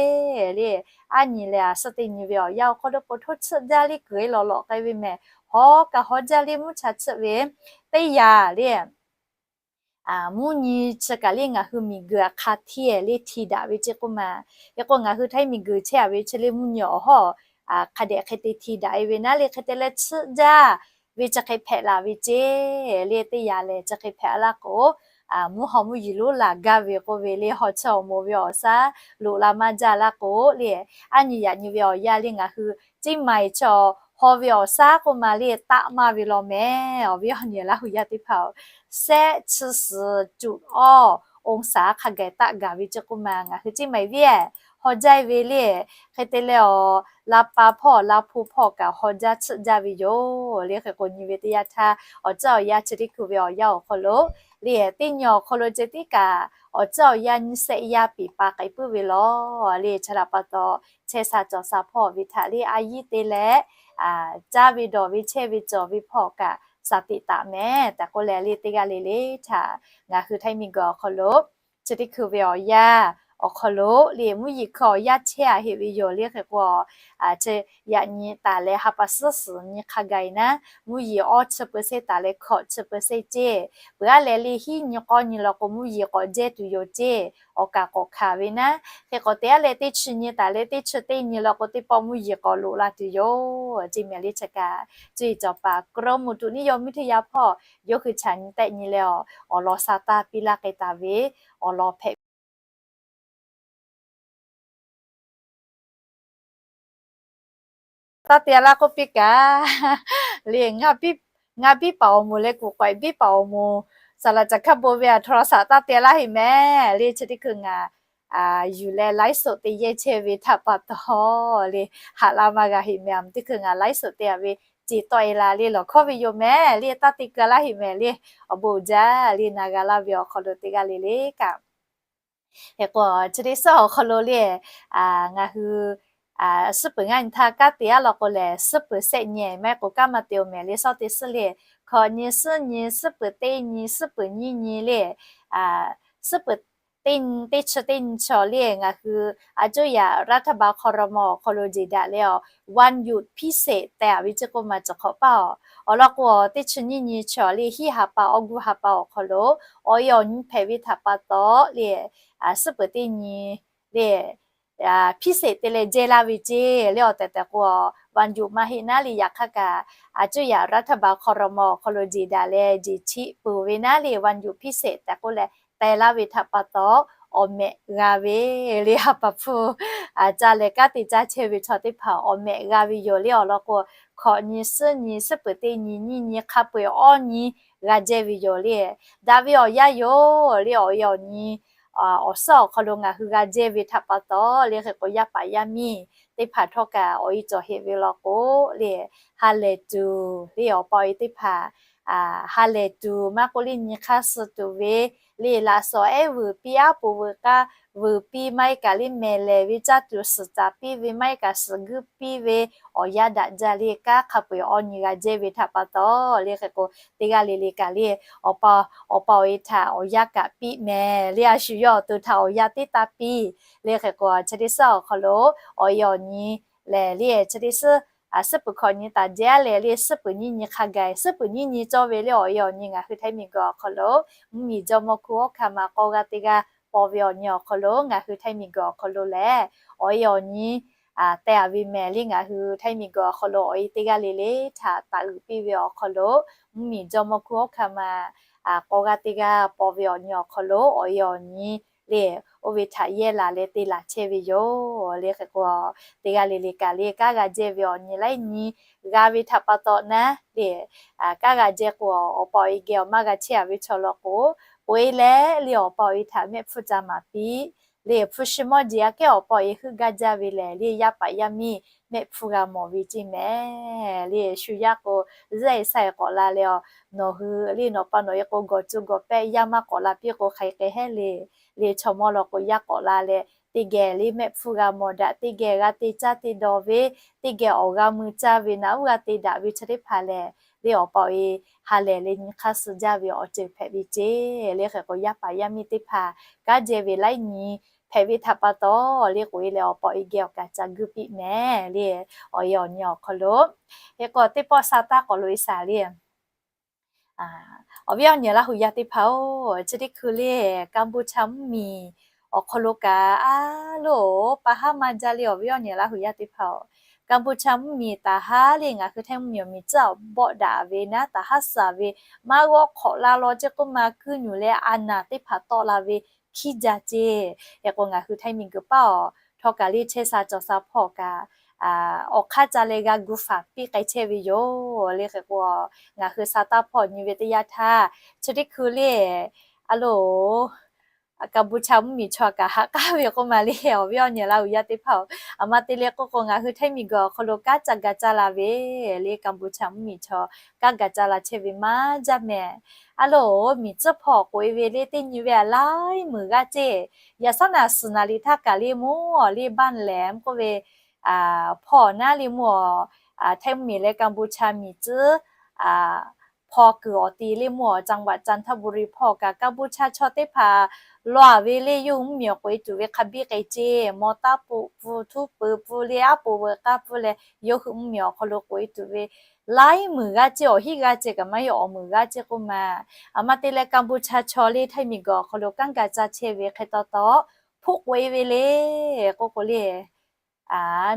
le, aˉ nyi leh a suhˉ teˇ nyi ve awˬ yanˇ awˬ hk'aw lo po htoˇ tsuhˆ jaˇ le kuiˬ e lawˬ lawꞈ k'ai ve mehˍ. Haw kaꞈ haw jaˇ le mvuhˇ cha tsuhˆ ve teˇ yanˇ le mvuhˇ nyi chi kaꞈ le ngaˬ hui miˬguiˬ hk'a htiˇ le hti daꞈ ve ceˇ k'oˆ ma. Hk'e k'o ngaˬ hui Htaiˇ miˬguiˬ chehˇ a ve chi le mvuhˇ nyi awˬ hawˉ hk'a dehꞈ hk'e te hti daꞈ e ve naˉ le hk'e te leh tsuhˆ jaˇ ve chi hk'e hpehꞈ laˬ ve ceˇ le teˇ yanˇ lehˬ chi hk'e hpehꞈ a laˇ k'o, mvuhˇ haw mvuhˇ yeˬ lonˉ laˬ gaˇ ve k'oˆ ve le haw chi awˬ moˍ ve awˬ shaˉ loꞈ la maˇ jaˇ laˇ k'o le, aˉ nyi yaꞈ nyi ve awˬ yanˇ le ngaˬ hui ceˇ maiˬ chaw hk'aw ve awˬ shaˉ k'oˆ ma le taˆ maˇ ve law mehˍ. Awˬ viˉ awˬ nyi Laˇ huˍ yaˇ teˇ hpaˍ-oˬ, shehˆ chi suhˍ cuꞈ awˇ องศา hk'a gaˬ taˆ gaˬ ve ceˇ k'oˆ ma ngaˬ hui ceˇ maˍ ve, haw jaˇ ve le. Hk'e te leh awˬ, la pa hpawˇ la hpu hpawˇ kaꞈ haw jaˇ tsuhˆ jaˇ ve yoˬ le. Hk'e k'o nyi ve teˇ yanˇ htaˇ awˬ tcuhˉ awˬ yanˇ chi teˇ hkui ve awˬ yanˇ awˬ hk'aw lo le, teˇ nyi awˬ hk'aw lo ceh tiˉ kaꞈ awˬ tcuhˉ awˬ yanˇ nyiˇ shehˆ yaˇ piˍ pa k'ai puiˉ ve law le. Chi htaꞈ pa taw chehˇ sha cawˬ sha hpawˇ ve htaꞈ le a yiˇ te leh caˇ ve dawˬ ve chehˇ ve cawˬ ve hpawˇ kaꞈ shaˍ tiꞈ taˍ mehˍ tehꞈ k'oˆ leh le, teˇ g'aˇ le le htaꞈ ngaˬ hui Htaiˇ miˬguiˬ awˬ hk'aw lo chi teˇ hkui ve awˬ yanˇ awˬ hk'aw lo le mvuhˇ yeˬ hkui awˬ yanˇ chehˇ a heˆ ve yoˬ le. Hk'e k'o, yaꞈ nyi taˍ leh ha pa suhˉ suhˍ nyi hk'a gaˬ naˉ, mvuhˇ yeˬ awˇ chi เปอร์เซ็นต์ taˍ leh hkawꞈ chi เปอร์เซ็นต์ ceˇ. Peuˬ aˉ leh le hiˉ nyi k'awˇ nyi law k'o mvuhˇ yeˬ k'awꞈ jehˇ tuˬ yoˬ ceˇ. Awˬ kaˍ k'awꞈ hkanˍ ve naˉ, hk'e k'o te aˉ leh teˇ chi nyi taˍ leh teˇ chi teˇ nyi law k'o teˇ pawˆ mvuhˇ yeˬ k'awꞈ loꞈ la tuˬ yoˬ ceˇ mehˍ le. Chi kaꞈ cuˇ yiˍ cawˬ paˍ กรมอุตุนิยมวิทยา hpawˇ yawˇ hui chaꞈ nyi tehˆ nyi leh awˬ lawn sha taˇ piˇ laˇ k'ai taˍ ve awˬ lawn hpehꞈ taˇ te laˇ k'oˆ piˇ kaꞈ le, ngaˇ biˇ paˍ awˬ moˍ leh kuˬ k'awehꞈ biˇ paˍ awˬ moˍ saˍ laꞈ caˬ hkaˇ bon ve aˬ htaw shaꞈ taˇ te laˇ heˆ mehˍ le. Chi teˇ hkui ngaˬ yuˬ leh ไลฟ์สด te yehˇ chehˇ ve htaꞈ pa taw le, haꞈ la maˇ g'a heˆ mehˍ. Teˇ hkui ngaˬ ไลฟ์สด te a ve ceˬ tawˆ e la le lawˬ hkawˇ ve yoˬ mehˍ le. Taˇ te keu laˇ heˆ mehˍ le. Awˬ bon uiˍ jaˇ le na g'a laˇ ve awˬ hk'aw lo teˇ g'aˇ le le kaꞈ Hk'e k'o chi teˇ suhˉ awˬ hk'aw lo le, ngaˬ hui suhˉ peuˬ ngaˇ nyi htaˇ kanˉ te aˉ law k'o lehˬ, suhˉ peuˬ shehˆ nyi maˇ heˆ k'o kanˉ maˇ te-oˬ mehˍ le. Suhˉ teˇ suhˉ le, hkawꞈ nyi, suhˉ nyi, suhˉ peuˬ teˇ nyi, suhˉ peuˬ nyiˇ nyi le, suhˉ peuˬ teˇ nyi, teˇ chi teˇ nyi chaw le ngaˬ hui a cuˇ yaꞈ รัฐบาล ครม. awˬ hk'aw lo jeˬ daꞈ leh awˬ วันหยุดพิเศษ tehꞈ a ve ceˇ k'oˆ ma cawˬ hk'awꞈ paˇ-oˬ. Awˬ lawn k'o teˇ chi nyiˇ nyi chaw le hiˉ ha pa awˇ guˇ ha pa awˬ hk'aw lo awˬ e awˬ nyi hpehꞈ ve htaꞈ pa taw le, suhˉ peuˬ teˇ nyi le, พิเศษ te leh jehˇ laˇ ve ceˇ le. Awˬ tehˬ tehˬ k'o วันหยุด maˇ heˆ naˉ le, yaꞈ hk'aˇ kaꞈ a cuˇ yaꞈ รัฐบาล ครม. awˬ hk'aw lo jeˬ daꞈ leh jeˬ chiˆ peuˬ ve naˉ le, วันหยุดพิเศษ tehꞈ k'oˆ leh teh laˇ ve htaꞈ pa taw awˬ mehꞈ g'a ve le. Ha pa hpu ca leh kanˉ te caˇ chehˇ ve chaw teˇ hpaˍ awˬ mehꞈ g'a ve yoˬ le. Awˬ lawn k'o hkawꞈ nyi, suhˉ nyi, suhˉ peuˬ teˇ nyi, nyiˇ nyi, hk'a peu-eˬ awˇ nyi g'a jehˇ ve yoˬ le. Daꞈ ve awˬ yanˇ yoˬ le. Awˬ e awˬ nyi awˬ suhˉ awˬ hk'aw lo ngaˬ hui g'a jehˇ ve htaꞈ pa taw le, hk'e k'o yaˇ paˍ yaˇ miˇ teˇ hpaˍ htawˇ kaꞈ awˬ e cawˬ heˆ ve law k'o le, ha lehˬ tuˬ le awˬ pa awˬ e teˇ hpaˍ ha lehˬ tuˬ maˇ k'oˆ le nyi hk'aˇ suh tuˬ ve le, laꞈ shawˍ ehˉ vuiˬ piˇ, aˉ poꞈ vuiˬ k'aˇ vuiˬ piˇ, maˇ heˆ kaꞈ le mehˍ lehˍ ve caˇ tuˬ suhˍ caˍ piˇ ve, maˇ heˆ kaꞈ suhˍ guiˇ piˇ ve awˬ yanˇ daꞈ jaˇ le. Kanˉ hk'a peu-eˬ awˇ nyi g'a jehˇ ve htaꞈ pa taw le, hk'e k'o teˇ g'aˇ le le kaꞈ le awˬ pa awˬ pa awˬ e htaꞈ awˬ yanˇ kaꞈ piˇ mehˍ le. A shu yawˇ awˬ to htaꞈ awˬ yanˇ teˇ taˇ piˇ le. Hk'e k'o chi teˇ suhˉ awˬ hk'aw lo awˬ e awˬ nyi lehˬ le, chi teˇ suhˉ suhˉ peuˬ hkawꞈ nyi taˍ jehˇ leh le, suhˉ peuˬ nyiˇ nyi hk'a gaˬ, suhˉ peuˬ nyiˇ nyi cawˇ ve le awˬ e awˬ nyi ngaˬ hui Htaiˇ miˬguiˬ awˬ hk'aw lo mvuhˇmiˬ jawˇmawˇ hkunˉ hawˉ hkanˇ ma k'aw g'aˇ teˇ g'aˇ paw ve awˬ nyi awˬ hk'aw lo ngaˬ hui Htaiˇ miˬguiˬ awˬ hk'aw lo lehˬ awˬ e awˬ nyi teh a ve mehˍ le. Ngaˬ hui Htaiˇ miˬguiˬ awˬ hk'aw lo awˬ e teˇ g'aˇ le le htaꞈ taˍ uiˍ piˇ ve awˬ hk'aw lo mvuhˇmiˬ jawˇmawˇ hkunˉ hawˉ hkanˇ ma k'aw g'aˇ teˇ g'aˇ paw ve awˬ nyi awˬ hk'aw lo awˬ e awˬ nyi le oˇ ve htaꞈ yehˇ laˬ leh te laˬ chehˇ ve yoˬ le. Hk'e k'o teˇ g'aˇ le le kaꞈ le kanˉ g'a jehˇ ve awˬ nyi laiˉ nyi g'a ve htaꞈ pa taw naˉ le, kanˉ g'a jehˇ k'o awˬ pa awˬ e geh awˬ maˇ g'a chehˇ a ve chaw law k'o, k'oꞈ e leh le awˬ pa awˬ e htaꞈ mehˆ hpfuhˇ ca maˍ piˇ le. Hpu shi mawˇ jeˬ aꞈ kehˉ awˬ pa awˬ e heuˆ gaˇ jaˇ ve lehˬ le yaˇ paˍ yaˇ miˇ mehˆ hpfuhˇ g'a mawˬ ve ceˇ mehˍ le. Shu yaˇ k'o, zuhˆ e sha e k'awꞈ la leh awˬ, nawˬ hui le nawˬ pa nawˬ e k'o gawˬ cuˇ gawˬ pehˆ yaˇ maˇ k'awꞈ la piˇ k'o hk'aˬ hk'e hehˉ le. Le chaw mawˇ law k'o yaˇ k'awꞈ la leh teˇ geh le mehˆ hpfuhˇ g'a mawˬ daꞈ, teˇ geh g'a te caˇ te dawˬ ve, teˇ geh awˬ g'a mui caˇ ve naꞈ uˉ g'a te daꞈ ve chi teˇ hpaˍ lehˬ le awˬ pa awˬ e ha lehˬ leh nyi hk'aˇ suh jaˇ ve awˬ ceuˬ hpehꞈ ve ceˇ le. Hk'e k'o yaˇ paˍ yaˇ miˇ teˇ hpaˍ kanˉ jehˇ ve laiˉ nyi hpehꞈ ve htaꞈ pa taw le k'oꞈ e leh awˬ pa awˬ e geh awˬ kaˍ ca guˇ piˇ mehˍ le. Awˬ e awˬ nyi awˬ hk'aw lo hk'e k'o teˇ pawˆ sha taˇ k'awꞈ loꞈ e shaˍ le. Awˬ viˉ awˬ nyi Laˇ huˍ yaˇ teˇ hpaˍ-oˬ, chi teˇ hkui le Kaˍbuˍchaˍ mvuhˇmiˬ awˬ hk'aw lo kaꞈ a loˍ pa haˉ maˇ jaˇ le. Awˬ viˉ awˬ nyi Laˇ huˍ yaˇ teˇ hpaˍ-oˬ, Kaˍbuˍchaˍ mvuhˇmiˬ taˍ haˉ le ngaˬ hui Htaiˇ mvuhˇmiˬ awˬ miˬ tcuhˉ awˬ bawˆ daꞈ ve naˉ taˍ haˉ suh ve maˇ g'awˇ hk'awꞈ la law ceˇ k'oˆ ma kuiˇ nyuˬ leh a naˍ teˇ hpaˍ tawˆ la ve hkiˉ jaˇ ceˇ. Hk'e k'o ngaˬ hui Htaiˇ miˬguiˬ paˇ awˬ htawˇ kaꞈ le chehˇ sha cawˬ sha hpawˇ kaꞈ awˬ hk'aˇ ca leh g'a gu faˍ piˇ k'ai chehˇ ve yoˬ le. Hk'e k'o, ngaˬ hui sa taˇ hpawˇ nyi ve teˇ yanˇ htaˇ, chi teˇ hkui le, a loˬ, Kaˍbuˍchaˍ mvuhˇmiˬ chaw kaꞈ haꞈ k'aˉ ve k'oˆ ma le, awˬ viˉ awˬ nyi laˇ hui yaˇ teˇ hpaˍ-oˬ, aˬ ma te leh k'oˆ k'o, ngaˬ hui Htaiˇ miˬguiˬ awˬ hk'aw lo kanˉ ca ga caˇ la ve le, Kaˍbuˍchaˍ mvuhˇmiˬ chaw kanˉ ga caˇ la chehˇ ve maˇ jaˇ mehˍ. A loˬ, miˬ tcuhˉ hpawˇ k'oꞈ-e ve le teˇ nyi ve a laiˉ muiˬ g'aˇ ceˇ. Yaꞈ saˉ naˍ suhˍ naˍ liꞈ htaˇ kaꞈ le mvuhˇ awˬ le baˇ lehˬ k'oˆ ve hpawˇ naˉ le mvuhˇ awˬ, Htaiˇ mvuhˇmiˬ leh Kaˍbuˍchaˍ miˬ tcuhˉ hpawˇ kuiˬ awˬ ti le mvuhˇ awˬ จังหวัดจันทบุรี hpawˇ kaꞈ Kaˍbuˍchaˍ chaw teˇ hpaˍ lawˬ-a ve le yawˇ hui mvuhˇmiˬ awˬ k'oꞈ-e tuˬ ve hk'a biˇ k'ai ceˇ. Mawˇ taˇ poꞈ pfuhˇ, htuˉ peuˬ pfuhˇ le, aˉ poꞈ veuꞈ k'aˇ pfuhˇ leh yawˇ hui mvuhˇmiˬ awˬ hk'aw lo k'oꞈ-e tuˬ ve laiˉ muiˬ g'aˇ ceˇ. Awˬ hiˉ g'aˇ ceˇ kaꞈ maˇ heˆ, awˬ muiˬ g'aˇ ceˇ k'oˆ ma. Aˬ ma te leh Kaˍbuˍchaˍ chaw le Htaiˇ miˬguiˬ awˬ hk'aw lo kanˉ ga caˇ chehˇ ve hk'e taw taw, hpuˆ k'oꞈ-e ve le k'oˆ k'o le,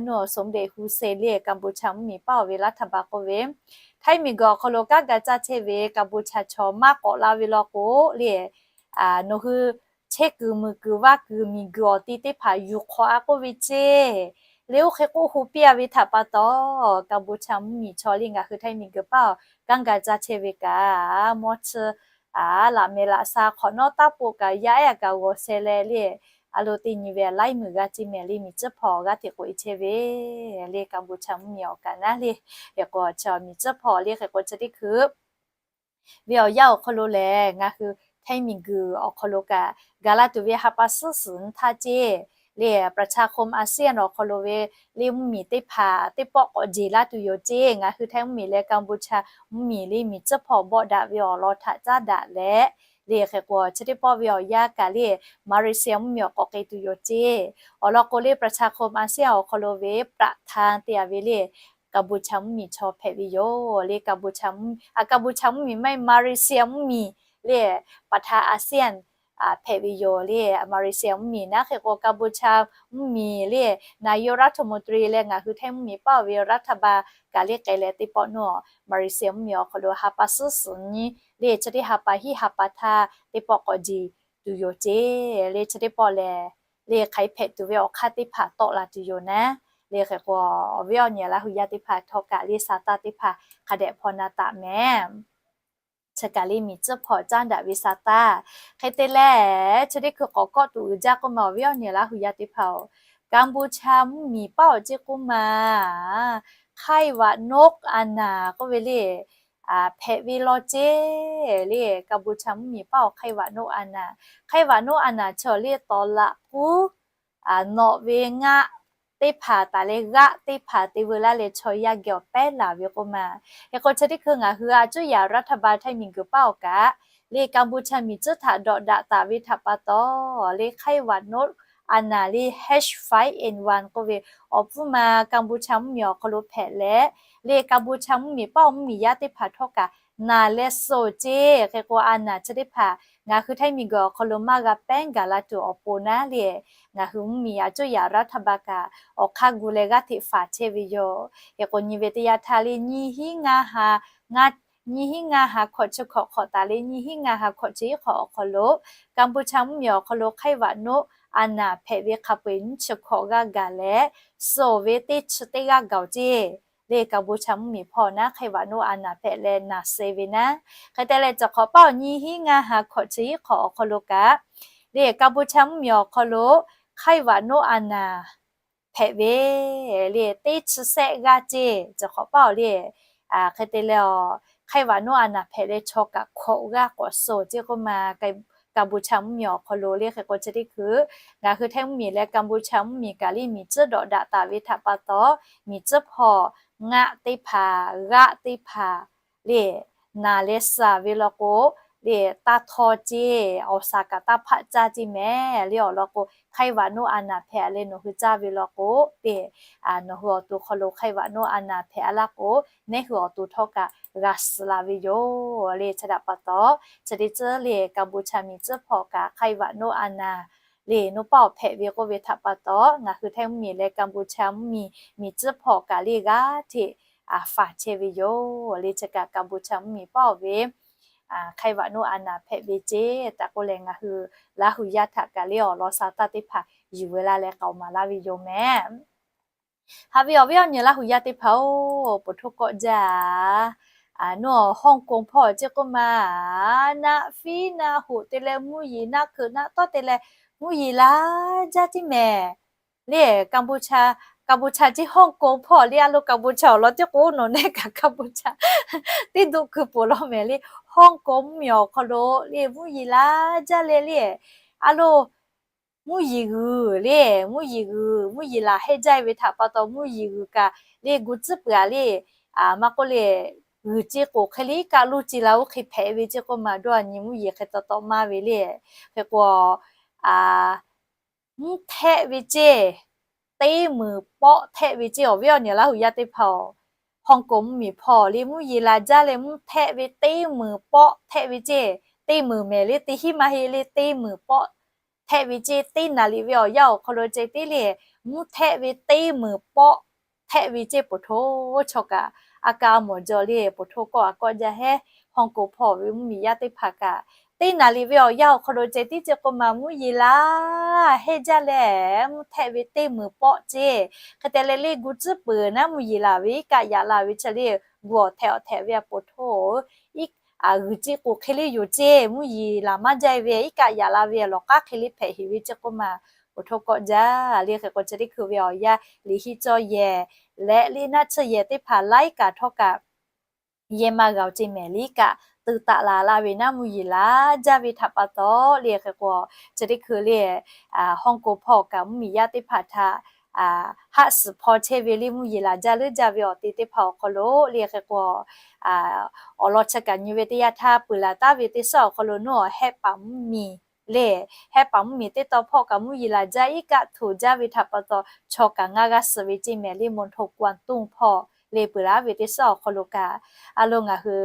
nawˬ สมเด็จฮุเซน le Kaˍbuˍchaˍ mvuhˇmiˬ paˇ-oˬ ve รัฐบาล k'oˆ ve, Htaiˇ miˬguiˬ awˬ hk'aw lo kanˉ ga caˇ chehˇ ve Kaˍbuˍchaˍ chaw maˇ k'awꞈ la ve law k'o le, nawˬ hui chehˇ kuiˬ muiˬ kuiˬ vaˇ kuiˬ miˬguiˬ awˬ ti teˇ hpaˍ yuˬ hk'awꞈ-a k'oˆ ve ceˇ. Le oˇ hk'e k'oˆ hu piˇ-a ve htaꞈ pa taw, Kaˍbuˍchaˍ mvuhˇmiˬ chaw le ngaˬ hui Htaiˇ miˬguiˬ paˇ-oˬ kanˉ ga caˇ chehˇ ve kaꞈ, mawˇ tsuhˇ laꞈ mehˍ laꞈ sha hk'awꞈ nawˉ taˇ poˆ kaꞈ yaˇ ehˉ kaꞈ g'awˬ sheh leh le, a loˬ teˇ nyi ve a laiˉ muiˬ g'aˇ ceˇ mehˍ le, miˬ tcuhˉ hpawˇ g'aˇ hteꞈ k'oꞈ-e chehˇ ve le, Kaˍbuˍchaˍ mvuhˇmiˬ awˬ kaꞈ naˉ le. Hk'e k'o, chaw miˬ tcuhˉ hpawˇ le hk'e k'o chi teˇ hkui ve awˬ yanˇ awˬ hk'aw lo lehˬ, ngaˬ hui Htaiˇ miˬguiˬ awˬ hk'aw lo kaꞈ ga laˇ tuˬ ve ha pa suhˉ suhˍ nyi htaˇ ceˇ le, ประชาคมอาเซียน awˬ hk'aw lo ve le mvuhˇmiˬ teˇ hpaˍ teˇ pawˆ k'awꞈ jeˬ laˇ tuˬ yoˬ ceˇ. Ngaˬ hui Htaiˇ mvuhˇmiˬ leh Kaˍbuˍchaˍ mvuhˇmiˬ le miˬ tcuhˉ hpawˇ bawˆ daꞈ ve awˬ lawn htaꞈ caˉ daꞈ leh le, hk'e k'o chi teˇ pawˆ ve awˬ yanˇ kaꞈ le Malaysia mvuhˇmiˬ awˬ k'awꞈ k'ai tuˬ yoˬ ceˇ. Awˬ lawn k'o le ประชาคมอาเซียน awˬ hk'aw lo ve ประธาน te-a ve le Kaˍbuˍchaˍ mvuhˇmiˬ chaw hpehꞈ ve yoˬ le. Kaˍbuˍchaˍ mvuhˇmiˬ maˇ heˆ, Malaysia mvuhˇmiˬ le ประธานอาเซียน hpehꞈ ve yoˬ le. Malaysia mvuhˇmiˬ naˉ hk'e k'o Kaˍbuˍchaˍ mvuhˇmiˬ le นายกรัฐมนตรี leh ngaˬ hui Htaiˇ mvuhˇmiˬ paˇ-oˬ ve รัฐบาล kaꞈ le k'ai leh teˇ pawˆ nawˉ Malaysia mvuhˇmiˬ awˬ hk'aw lo ha pa suhˉ suhˍ nyi le chi teˇ ha pa hiˉ ha pa htaˇ teˇ pawˆ k'awꞈ jeˬ tuˬ yoˬ ceˇ le. Chi teˇ pawˆ lehˬ le hk'aˬ hpehꞈ tuˬ ve awˬ hk'aˇ teˇ hpaˍ tawˆ la tuˬ yoˬ naˉ le. Hk'e k'o, awˬ viˉ awˬ nyi laˇ hui yaˇ teˇ hpaˍ htawˇ kaꞈ le sa taˇ teˇ hpaˍ hk'a dehꞈ hpaw na taˍ mehˍ. Chi kaꞈ le miˬ tcuhˉ hpawˇ caˉ daꞈ ve sa taˇ. Hk'e te leh, chi teˇ hkui k'awꞈ kawˆ tuˬ uiˍ jaˇ k'oˆ ma, awˬ viˉ awˬ nyi laˇ hui yaˇ teˇ hpaˍ-oˬ, Kaˍbuˍchaˍ mvuhˇmiˬ paˇ-oˬ ceˇ k'oˆ ma, ไข้หวัดนก a naˬ k'oˆ ve le hpehꞈ ve law ceˇ le. Kaˍbuˍchaˍ mvuhˇmiˬ paˇ-oˬ ไข้หวัดนก a naˬ, ไข้หวัดนก a naˬ chaw le tawˍ laꞈ k'uˉ nawꞈ ve ngaˆ teˇ hpaˍ taˍ leh g'aˆ teˇ hpaˍ te veu laˇ leh chaw yaˇ geh awˬ pehˉ laˬ ve k'oˆ ma. Hk'e k'o chi teˇ hkui ngaˬ hui a cuˇ yaꞈ รัฐบาล Htaiˇ miˬguiˬ paˇ-oˬ kaꞈ le Kaˍbuˍchaˍ miˬ tcuhˉ htaꞈ dawꞈ daꞈ taˍ ve htaꞈ pa taw, le ไข้หวัดนก a naˬ le H five N one k'oˆ ve awˬ pfuhˇ ma Kaˍbuˍchaˍ mvuhˇmiˬ awˬ hk'aw lo hpehꞈ leh, le Kaˍbuˍchaˍ mvuhˇmiˬ paˇ-oˬ mvuhˇmiˬ yaˇ teˇ hpaˍ htawˇ kaꞈ naˬ leh suh-oˬ ceˇ. Hk'e k'o a naˬ chi teˇ hpaˍ ngaˬ hui Htaiˇ miˬguiˬ awˬ hk'aw lo maˇ g'a pehˉ gaˬ la tuˬ awˬ pon naˉ le, ngaˬ hui mvuhˇmiˬ a cuˇ yaꞈ รัฐบาล kaꞈ awˬ hk'aˇ gu leh g'aˇ hteꞈ faˍ chehˇ ve yoˬ. Hk'e k'o nyi ve teˇ yanˇ htaˇ le nyiˇ hinˉ ngaˇ ha, nyiˇ hinˉ ngaˇ ha hkawꞈ chi hkawꞈ hk'awꞈ taˍ leh nyiˇ hinˉ ngaˇ ha hkawꞈ chi hiˉ hk'awꞈ awˬ hk'aw lo Kaˍbuˍchaˍ mvuhˇmiˬ awˬ hk'aw lo ไข้หวัดนก a naˬ hpehꞈ ve hk'a peu-eˬ nyiˇ chi hkawꞈ g'aˇ gaˬ leh, suh-oˬ ve teˇ chi teˇ g'aˇ gaˬ-oˬ ceˇ. Le Kaˍbuˍchaˍ mvuhˇmiˬ hpawˇ naˉ ไข้หวัดนก a naˬ hpehꞈ leh naˬ suh ve naˉ. Hk'e te leh cawˬ hk'awꞈ paˇ-oˬ nyiˇ hinˉ ngaˇ ha hkawꞈ chi hiˉ hk'awꞈ awˬ hk'aw lo kaꞈ, le Kaˍbuˍchaˍ mvuhˇmiˬ awˬ hk'aw lo ไข้หวัดนก a naˬ hpehꞈ ve le teˇ chi sehˆ g'aˇ ceˇ. Cawˬ hk'awꞈ paˇ-oˬ le, hk'e te leh ไข้หวัดนก a naˬ hpehꞈ leh chaw kaꞈ hkawꞈ g'aˇ k'awꞈ suh-oˬ ceˇ k'oˆ ma, Kaˍbuˍchaˍ mvuhˇmiˬ awˬ hk'aw lo le. Hk'e k'o chi teˇ hkui ngaˬ hui Htaiˇ mvuhˇmiˬ leh Kaˍbuˍchaˍ mvuhˇmiˬ kaꞈ le miˬ tcuhˉ dawꞈ daꞈ taˍ ve htaꞈ pa taw, miˬ tcuhˉ hpawˇ ngaˆ teˇ hpaˍ g'aˆ teˇ hpaˍ le naˬ leh suh ve law k'o, le taˇ htawˇ ceˇ, awˬ shaˍ kaꞈ taˇ hpaˆ caˇ ceˇ mehˍ le. Awˬ lawn k'o ไข้หวัดนก a naˬ hpehꞈ leh nawˬ hui caˇ ve law k'o, le nawˬ hui awˬ to hk'aw lo ไข้หวัดนก a naˬ hpehꞈ-a laˇ k'o, neˇ hui awˬ to htawˇ kaꞈ g'a suh la ve yoˬ le. Chi htaꞈ pa taw, chi teˇ ceuˬ le Kaˍbuˍchaˍ miˬ tcuhˉ hpawˇ kaꞈ ไข้หวัดนก a naˬ le naw paˇ awˬ hpehꞈ ve k'oˆ ve htaꞈ pa taw, ngaˬ hui Htaiˇ mvuhˇmiˬ leh Kaˍbuˍchaˍ mvuhˇmiˬ miˬ tcuhˉ hpawˇ kaꞈ le g'aˇ hteꞈ faˍ chehˇ ve yoˬ le. Chi kaꞈ Kaˍbuˍchaˍ mvuhˇmiˬ paˇ-oˬ ve ไข้หวัดนก a naˬ hpehꞈ ve ceˇ tehꞈ k'oˆ leh ngaˬ hui laˇ hui yaˇ htaꞈ kaꞈ le awˬ lawn sha taˇ teˇ hpaˍ yuˬ ve laˇ leh k'aoˍ maˍ laˇ ve yoˬ mehˍ. Haꞈ ve awˬ viˉ awˬ nyi Laˇ huˍ yaˇ teˇ hpaˍ-oˬ, poˬ htoˇ kawˆ jaˇ. Nawˬ Hong Kong hpawˇ chi k'oˆ ma, naˆ fiˉ naˆ hoꞈ te leh mvuhˇ yeˬ naˆ keuꞈ naˆ tawˉ te leh mvuhˇ yeˬ la jaˇ tiˉ mehˍ. Le, Kampuchea, Kampuchea chi Hong Kong hpawˇ le, a lo Kampuchea awˬ lawn tiˉ k'o nawˬ nehˉ kaꞈ Kampuchea teˇ doˆ keu poˬ law mehˍ le. Hong Kong mvuhˇmiˬ awˬ hk'aw lo le mvuhˇ yeˬ la jaˇ leh le, a lo mvuhˇ yeˬ g'uiˬ le, mvuhˇ yeˬ g'uiˬ mvuhˇ yeˬ laˬ heˆ jaˇ ve htaꞈ pa taw mvuhˇ yeˬ g'uiˬ kaꞈ le gu tcuhˉ peuˬ-a le, maˇ k'oˆ le, g'uiˬ ce k'oˍ hk'e le iˉ kaˆ luˇ ce la oˇ hk'e hpehꞈ ve ce k'oˆ ma dawˇ nyi mvuhˇ yeˬ hk'e taw taw maˇ ve le. Hk'e k'o mvuhˇ htehˆ ve ceˇ, teˇ meunˍ pawˆ htehˆ ve ceˇ awˬ viˉ awˬ nyi Laˇ huˍ yaˇ teˇ hpaˍ-oˬ, Hong Kong mvuhˇmiˬ hpawˇ le mvuhˇ yeˬ la jaˇ leh mvuhˇ htehˆ ve teˇ meunˍ pawˆ htehˆ ve ceˇ, teˇ meunˍ mehˍ le teˇ hinˉ maˇ heˆ le teˇ meunˍ pawˆ htehˆ ve ceˇ, teˇ naˍ riˍ ve awˬ yanˇ awˬ hk'aw lo ceh tiˉ le mvuhˇ htehˆ ve teˇ meunˍ pawˆ htehˆ ve ceˇ poˬ htoˇ chaw kaꞈ a ka mawˬ jaw le poˬ htoˇ kawˆ a kawˆ jaˇ hehˉ. Hong Kong hpawˇ ve mvuhˇmiˬ yaˇ teˇ hpaˍ kaꞈ teˇ naˍ riˍ ve awˬ yanˇ awˬ hk'aw lo ceh tiˉ ceˇ k'oˆ ma mvuhˇ yeˬ la heˆ jaˇ leh mvuhˇ htehˆ ve teˇ meunˍ pawˆ ceˇ. Hk'e te leh le gu tcuhˉ peuˬ naˉ mvuhˇ yeˬ laˬ ve iˉ kaˆ yaꞈ la ve chi le gu awˬ htehꞈ awˬ htehꞈ ve a poˬ htoˇ g'uiˬ ce k'oˍ hk'e le yoˬ ceˇ, mvuhˇ yeˬ laˬ maˇ jaˇ ve iˉ kaˆ yaꞈ la ve lawˬ k'aˉ hk'e le hpehꞈ heˍ ve ceˇ k'oˆ ma poˬ htoˇ kawˆ jaˇ le. Hk'e k'o chi teˇ hkui ve awˬ yanˇ liꞈ hiˆ cawˇ yehˬ leh le naˆ tsuhˇ yehˬ teˇ hpaˍ laiˉ kaꞈ htawˇ kaꞈ yehˇ maˇ g'a-oˬ ceˇ mehˍ le iˉ kaˆ teu taˍ la laˇ ve naˉ mvuhˇ yeˬ la jaˇ ve htaꞈ pa taw le. Hk'e k'o chi teˇ hkui le Hong Kong hpawˇ kaꞈ mvuhˇmiˬ yaˇ teˇ hpaˍ htaꞈ haˆ suhˍ hpaw chehˇ ve le mvuhˇ yeˬ laˬ jaˇ leuˉ jaˇ ve awˬ te teˇ hpaˍ awˬ hk'aw lo le hk'e k'o awˬ lawn chi kaꞈ nyi ve teˇ yanˇ htaˇ peuˬ laˬ taˉ ve teˇ suhˉ awˬ hk'aw lo nawˬ Hehˆ paˍ mvuhˇmiˬ le, Hehˆ paˍ mvuhˇmiˬ teˇ taw hpawˇ kaꞈ mvuhˇ yeˬ laˬ jaˇ iˉ kaˆ htoꞈ jaˇ ve htaꞈ pa taw chaw kaꞈ ngaˇ g'aˇ suh ve ceˇ mehˍ le Mon Tho Kwan Tung hpawˇ le peuˬ laˬ ve teˇ suhˉ awˬ hk'aw lo kaꞈ a lo ngaˬ hui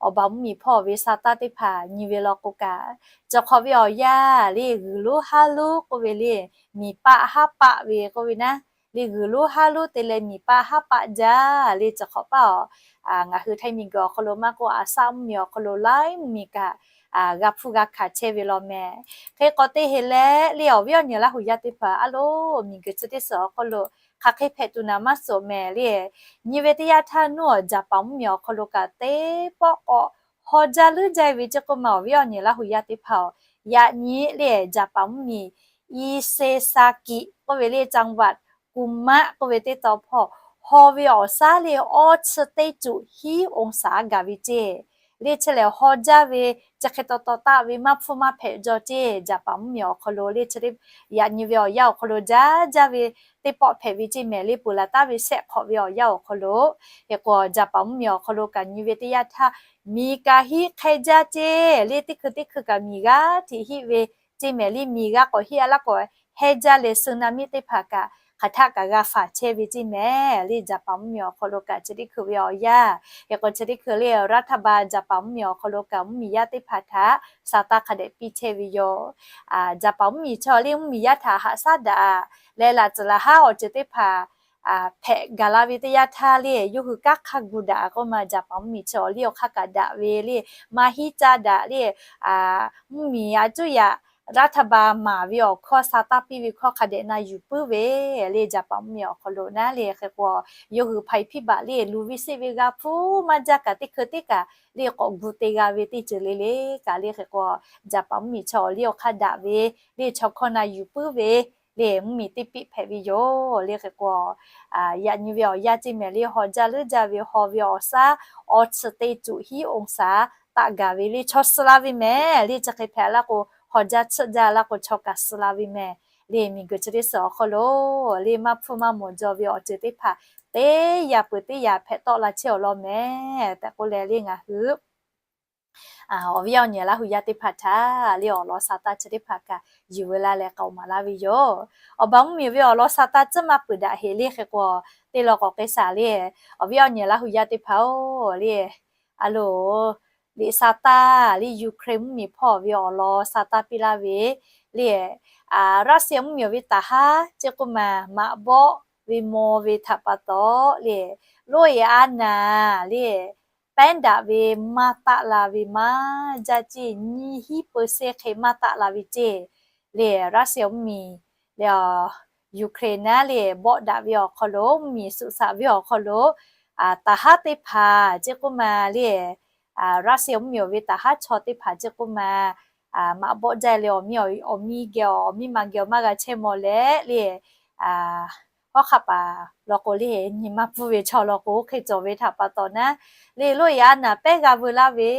awˬ baˬ mvuhˇmiˬ hpawˇ ve sa taˇ teˇ hpaˍ nyi ve law k'o kaꞈ, cawˬ hk'awꞈ ve awˬ yanˇ le g'uiˬ lonˉ haˉ lonˉ k'oˆ ve le miˬ paˆ haˉ paˆ ve k'oˆ ve naˉ le g'uiˬ lonˉ haˉ lonˉ te leh miˬ paˆ haˉ paˆ jaˇ le cawˬ hk'awꞈ paˇ-oˬ. Ngaˬ hui htaiˇ miˬ guiˬ awˬ hk'aw lo maˇ k'oˆ a saˆ mvuhˇmiˬ awˬ hk'aw lo laiˉ mvuhˇmiˬ kaꞈ g'a hpuˇ g'a hkanˍ chehˇ ve law mehˍ. Hk'e k'o teˇ heˍ leh le awˬ viˉ awˬ nyi Laˇ huˍ yaˇ teˇ hpaˍ a lo miˬ guiˬ chi teˇ suhˍ awˬ hk'aw lo hk'aˬ hk'e hpehꞈ tuˬ naˍ maˇ suhˍ mehˍ le. Nyi ve teˇ yanˇ htaˇ nuˇ awˬ Jaˍpaˍ mvuhˇmiˬ awˬ hk'aw lo kaꞈ teˇ pawˆ k'awꞈ haw jaˇ leuˉ jaˇ ve ceˇ k'oˆ ma awˬ viˉ awˬ nyi Laˇ huˍ yaˇ teˇ hpaˍ-oˬ, yaꞈ nyi le Jaˍpaˍ mvuhˇmiˬ Isesaki k'oˆ ve le จังหวัดกุมะ k'oˆ ve teˇ taw hpawˇ haw ve awˬ shaˉ le awˇ chi teˇ cuꞈ hiˉ องศา gaˬ ve ceˇ. Le chi lehˬ haw jaˇ ve chi hk'e taw taw taˆ ve maˇ hpfuhˇ maˇ hpehꞈ jaw ceˇ. Jaˍpaˍ mvuhˇmiˬ awˬ hk'aw lo le chi yaꞈ nyi ve awˬ yanˇ awˬ hk'aw lo jaˇ jaˇ ve teˇ pawˆ hpehꞈ ve ceˇ mehˍ le peuˬ laˬ taˉ ve shehˆ hk'awꞈ ve awˬ yanˇ awˬ hk'aw lo. Hk'e k'o Jaˍpaˍ mvuhˇmiˬ awˬ hk'aw lo kaꞈ nyi ve teˇ yanˇ htaˇ miˬ kaꞈ hiˆ hk'e jaˇ ceˇ le teˇ hkui teˇ hkui kaꞈ miˬ g'aˇ hteꞈ hiˆ ve ceˇ mehˍ le miˬ g'aˇ k'awꞈ hiˆ a laˇ k'o heh jaˇ leh สึนามิ teˇ hpaˍ kaꞈ hk'aˬ htaˆ kaꞈ g'a faˍ chehˇ ve ceˇ mehˍ le Jaˍpaˍ mvuhˇmiˬ awˬ hk'aw lo kaꞈ chi teˇ hkui ve awˬ yanˇ. Hk'e k'o chi teˇ hkui le รัฐบาล Jaˍpaˍ mvuhˇmiˬ awˬ hk'aw lo kaꞈ mvuhˇmiˬ yaˇ teˇ hpaˍ htaꞈ sa taˇ hk'a dehꞈ piˇ chehˇ ve yoˬ. Jaˍpaˍ mvuhˇmiˬ chaw le mvuhˇmiˬ yaˇ htaꞈ haꞈ shaˉ daꞈ leh laꞈ tcuhˍ laꞈ haˉ awˬ ceuˬ teˇ hpaˍ hpehꞈ gaˬ la ve teˇ yanˇ htaˇ le yawˇ hui kanˉ hk'aˇ gu daꞈ k'oˆ ma Jaˍpaˍ mvuhˇmiˬ chaw awˬ liˇ awˬ hk'aˇ kaꞈ daꞈ ve le maˇ hiˉ caˇ daꞈ le mvuhˇmiˬ a cuˉ yaꞈ รัฐบาล maˍ ve awˬ hkawˇ sa taˇ piˇ ve hkawˇ hk'a dehꞈ na yuˬ puiˉ ve le Jaˍpaˍ mvuhˇmiˬ awˬ hk'aw lo naˉ le hk'e k'o yawˇ hui ภัยพิบัติ le luˬ ve seˆ ve g'a hpuˇ maˇ jaˇ kaꞈ teˇ hkui teˇ kaꞈ le k'awꞈ gu te g'a ve teˇ ceuˬ le le kaꞈ le hk'e k'o Jaˍpaˍ mvuhˇmiˬ chaw awˬ liˇ awˬ hk'aˇ daꞈ ve le chaw hkawˇ na yuˬ puiˉ ve le mvuhˇmiˬ teˇ piˆ hpehꞈ ve yoˬ le hk'e k'o yaꞈ nyi ve awˬ yanˇ ceˇ mehˍ le haw jaˇ leuˉ jaˇ ve haw ve awˬ shaˉ awˇ chi teˇ cuꞈ hiˉ องศา taˆ gaˬ ve le chaw suh la ve mehˍ le chi hk'e hpehꞈ laˇ k'o haw jaˇ tsuhˆ jaˇ laˇ k'o chaw kaꞈ suh la ve mehˍ le miˬ guiˬ chi teˇ suhˍ awˬ hk'aw lo le maˇ hpfuhˇ maˇ mawˬ jaw ve awˬ ceuˬ teˇ hpaˍ teˇ yaꞈ peuˬ teˇ yaꞈ hpehꞈ tawˆ la chehˇ awˬ lawn mehˍ tehꞈ k'oˆ leh le ngaˬ hui awˬ viˉ awˬ nyi Laˇ huˍ yaˇ teˇ hpaˍ htaꞈ le awˬ lawn sa taˇ chi teˇ hpaˍ kaꞈ yuˬ veu la leh k'aoˍ maˍ laˇ ve yoˬ. Awˬ baˬ mvuhˇmiˬ ve awˬ lawn sa taˇ tcuhˉ maˇ peuˬ daꞈ heˍ le hk'e k'o teˇ law k'awꞈ k'ai shaˍ le awˬ viˉ awˬ nyi Laˇ huˍ yaˇ teˇ hpaˍ-oˬ le a loˬ liꞈ sa taˇ le Ukraine mvuhˇmiˬ hpawˇ ve awˬ lawn sa taˇ piˇ laˇ ve le Russia mvuhˇmiˬ ve taˍ haˉ ceˇ k'oˆ ma maꞈ bawˆ ve maw ve htaꞈ pa taw le loˇ e a naˍ le pehˉ daꞈ ve maˇ taˆ la ve maˇ jaˇ ceˇ nyiˇ hiˉ เปอร์เซ็นต์ hk'e maˇ taˆ la ve ceˇ le Russia mvuhˇmiˬ le Ukraine naˉ le bawˆ daꞈ ve awˬ hk'aw lo, mvuhˇmiˬ suꞈ shaꞈ ve awˬ hk'aw lo, taˍ haˉ teˇ hpaˍ ceˇ k'oˆ ma le, Russia mvuhˇmiˬ awˬ ve taˍ haˉ chaw teˇ hpaˍ ceˇ k'oˆ ma, maꞈ bawˆ jaˇ le, awˬ miˇ geh awˬ miˇ ma geh awˬ maˇ g'a chehˇ mawˬ leh le, hawˉ hk'aˆ paˍ law k'o le, nyi ma pfuhˇ ve chaw law k'o, oˇ hk'e cawˬ ve htaꞈ pa taw naˉ, le loˇ yaꞈ a naˍ pehˉ g'a veu laˇ ve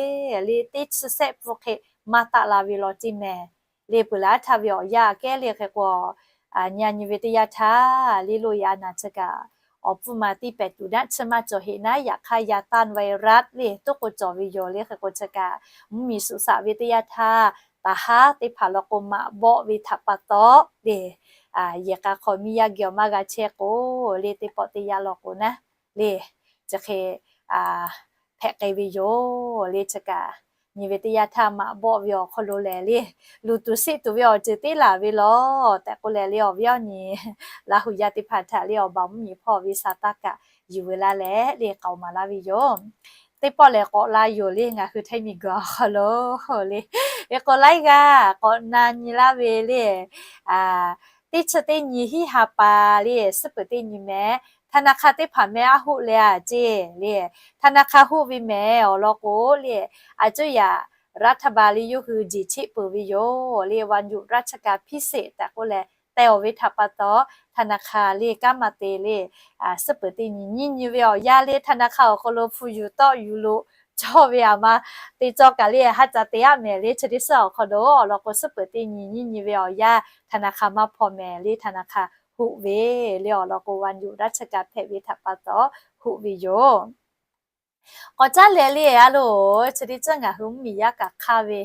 le, teˇ chi sehˆ pfuhˇ hk'e maˇ taˆ la ve law ceˇ mehˍ. Le peuˬ laˬ aˉ htaˇ ve awˬ yanˇ aꞈ kehˉ le hk'e k'o, nyi a nyi ve teˇ yanˇ htaˇ le loˇ yaꞈ a naˍ chi kaꞈ, awˬ pfuhˇ ma tiˇ pehˍ tuˬ naˆ chi maˇ cawˬ heꞈ naˉ, yaꞈ hk'aˇ yaꞈ tan virus le toˉ k'o cawˬ ve yoˬ le hk'e k'o chi kaꞈ, mvuhˇmiˬ suꞈ shaꞈ ve teˇ yanˇ htaˇ, taˍ haˉ teˇ hpaˍ law k'o maꞈ bawˆ ve htaꞈ pa taw le, yehˬ k'a hk'aw miˇ yaˇ geh awˬ maˇ g'a chehˇ k'o, le teˇ pawˆ teˇ yanˇ law k'o naˉ le, chi hk'e hpehꞈ k'ai ve yoˬ le chi kaꞈ, nyi ve teˇ yanˇ htaˇ maꞈ bawˆ ve awˬ hk'aw lo lehˬ le, luˬ tuˬ siˆ tuˬ ve awˬ ceuˬ teˇ laˬ ve law tehꞈ k'oˆ leh le, awˬ viˉ awˬ nyi Laˇ hu yaˇ teˇ hpaˍ htaꞈ le awˬ baˬ mvuhˇmiˬ hpawˇ ve sa taˇ kaꞈ yuˬ veu laˇ leh le k'aoˍ maˍ laˇ ve yoˬ. Teˇ pawˆ lehˬ k'awꞈ la yoˬ le, ngaˬ hui htaiˇ miˬguiˬ awˬ hk'aw lo le, k'awꞈ laiˉ g'aˇ k'awꞈ na nyi laˇ ve le, teˇ chi teˇ nyi hiˉ ha pa le, suhˉ peuˍ teˇ nyi mehˍ, ธนาคาร teˇ hpaˍ mehˍ aˉ hoˆ leh a ceˇ le, ธนาคาร hoˆ ve mehˍ awˬ lawn k'o le, a cuˇ yaꞈ รัฐบาล le yawˇ hui jeˬ cheˆ peuˬ ve yoˬ le, วันหยุดราชการพิเศษ tehꞈ k'oˆ leh teh awˬ ve htaꞈ pa taw, ธนาคาร le kanˉ ma te le, suhˉ peuˍ teˇ nyi nyiˇ nyi ve awˬ yanˇ le ธนาคาร awˬ hk'aw lo hpu yuˬ tawˆ yuˬ loꞈ cawˇ ve aˬ ma te cawˇ kaꞈ le, ha ca te aˉ mehˍ le, chi teˇ suhˉ awˬ hk'aw lo awˬ lawn k'o suhˉ peuˍ teˇ nyi nyiˇ nyi ve awˬ yanˇ ธนาคาร maˇ hpaw mehˍ le, ธนาคาร hoˆ ve le awˬ lawn k'o วันหยุดราชการ hpehꞈ ve htaꞈ pa taw hoˆ ve yoˬ. K'awꞈ caˉ leh le a loˬ, chi teˇ ceuˬ ngaˬ hui mvuhˇmiˬ yaˇ kaꞈ hk'aˇ ve,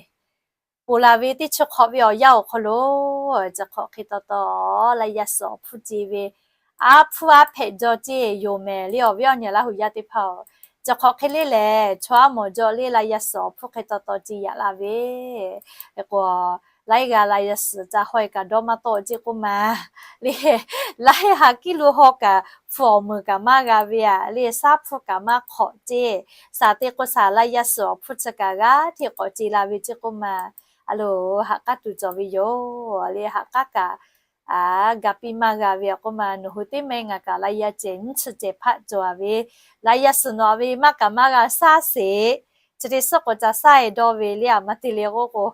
ponˬ laˬ ve teˇ chi hk'awꞈ ve awˬ yanˇ awˬ hk'aw lo, chi hk'awꞈ hk'e taw taw, laˇ yaˇ suhˍ awˬ hpfuhˇ ce ve, aˉ hpfuhˇ aˉ hpehꞈ jaw ceˇ yoˬ mehˍ le awˬ viˉ awˬ nyi Laˇ hu yaˇ teˇ hpaˍ-oˬ, chi hk'awꞈ hk'e le lehˬ, chaw aˉ mawˬ jaw le laˇ yaˇ suhˍ awˬ hpfuhˇ hk'e taw taw ce yaꞈ la ve k'o, laiˉ g'aˇ laˇ yaˇ suhˍ ca haw e kaꞈ dawˇ maˇ tawˆ ceˇ k'oˆ ma le, laiˉ ha kiˇ lo haw kaꞈ hpu awˬ meunˍ kaꞈ maˇ g'a ve aꞈ le, shaˉ hpfuhˇ kaꞈ maˇ hk'awꞈ ceˇ, shaˍ te k'o shaˍ laˇ yaˇ suhˍ awˬ hpfuhˇ chi kaꞈ g'aˇ hteꞈ k'awꞈ ce la ve ceˇ k'oˆ ma, a loˬ haꞈ k'aˉ tuˬ cawˬ ve yoˬ le, haꞈ k'aˉ kaꞈ ga piˇ maˇ g'a ve aꞈ k'oˆ ma, nawˬ hui teˇ mehˆ ngaˬ kaꞈ laˇ yaˇ cehˬ nyiˇ chi cehˬ hpaˆ cawˬ a ve, laˇ yaˇ suhˍ nawˬ a ve maˇ kaꞈ maˇ g'a shaˉ sheˍ, chi teˇ suhˉ k'o ca shaˉ e dawˇ ve le aˬ ma te le k'oˆ k'o,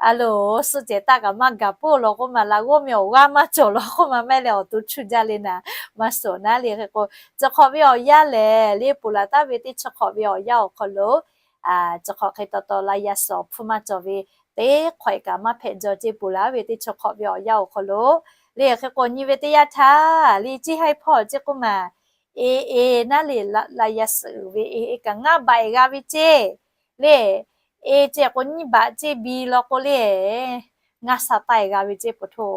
a loˬ suhˆ cehˬ taˇ kaꞈ maˇ gaˬ puiˉ law k'oˆ ma, laꞈ g'awˇ meh awˬ g'aˇ maˇ cawˬ law k'oˆ ma, mehˆ leh awˬ to chuˇ jaˇ le naˍ, maˇ suhˍ naˉ le hk'e k'o, chi hk'awꞈ ve awˬ yanˇ lehˬ le ponˬ laˬ taˍ ve teˇ chi hk'awꞈ ve awˬ yanˇ awˬ hk'aw lo, chi hk'awꞈ hk'e taw taw laˇ yaˇ suhˍ awˬ hpfuhˇ maˇ cawˬ ve, teˇ hk'awꞈ e kaꞈ maˇ hpehꞈ jaw ceˇ ponˬ laˬ ve teˇ chi hk'awꞈ ve awˬ yanˇ awˬ hk'aw lo, le hk'e k'o nyi ve teˇ yanˇ htaˇ le ceˇ haiˉ hpawˇ ceˇ k'oˆ ma, e e naˉ le laˇ yaˇ suhˍ uiˍ ve e e kaꞈ ngaˇ baꞈ e g'a ve ceˇ le, e ceˇ k'o nyiˇ baꞈ ceˇ bi law k'o le, ngaˇ sha taˇ e g'a ve ceˇ po hto,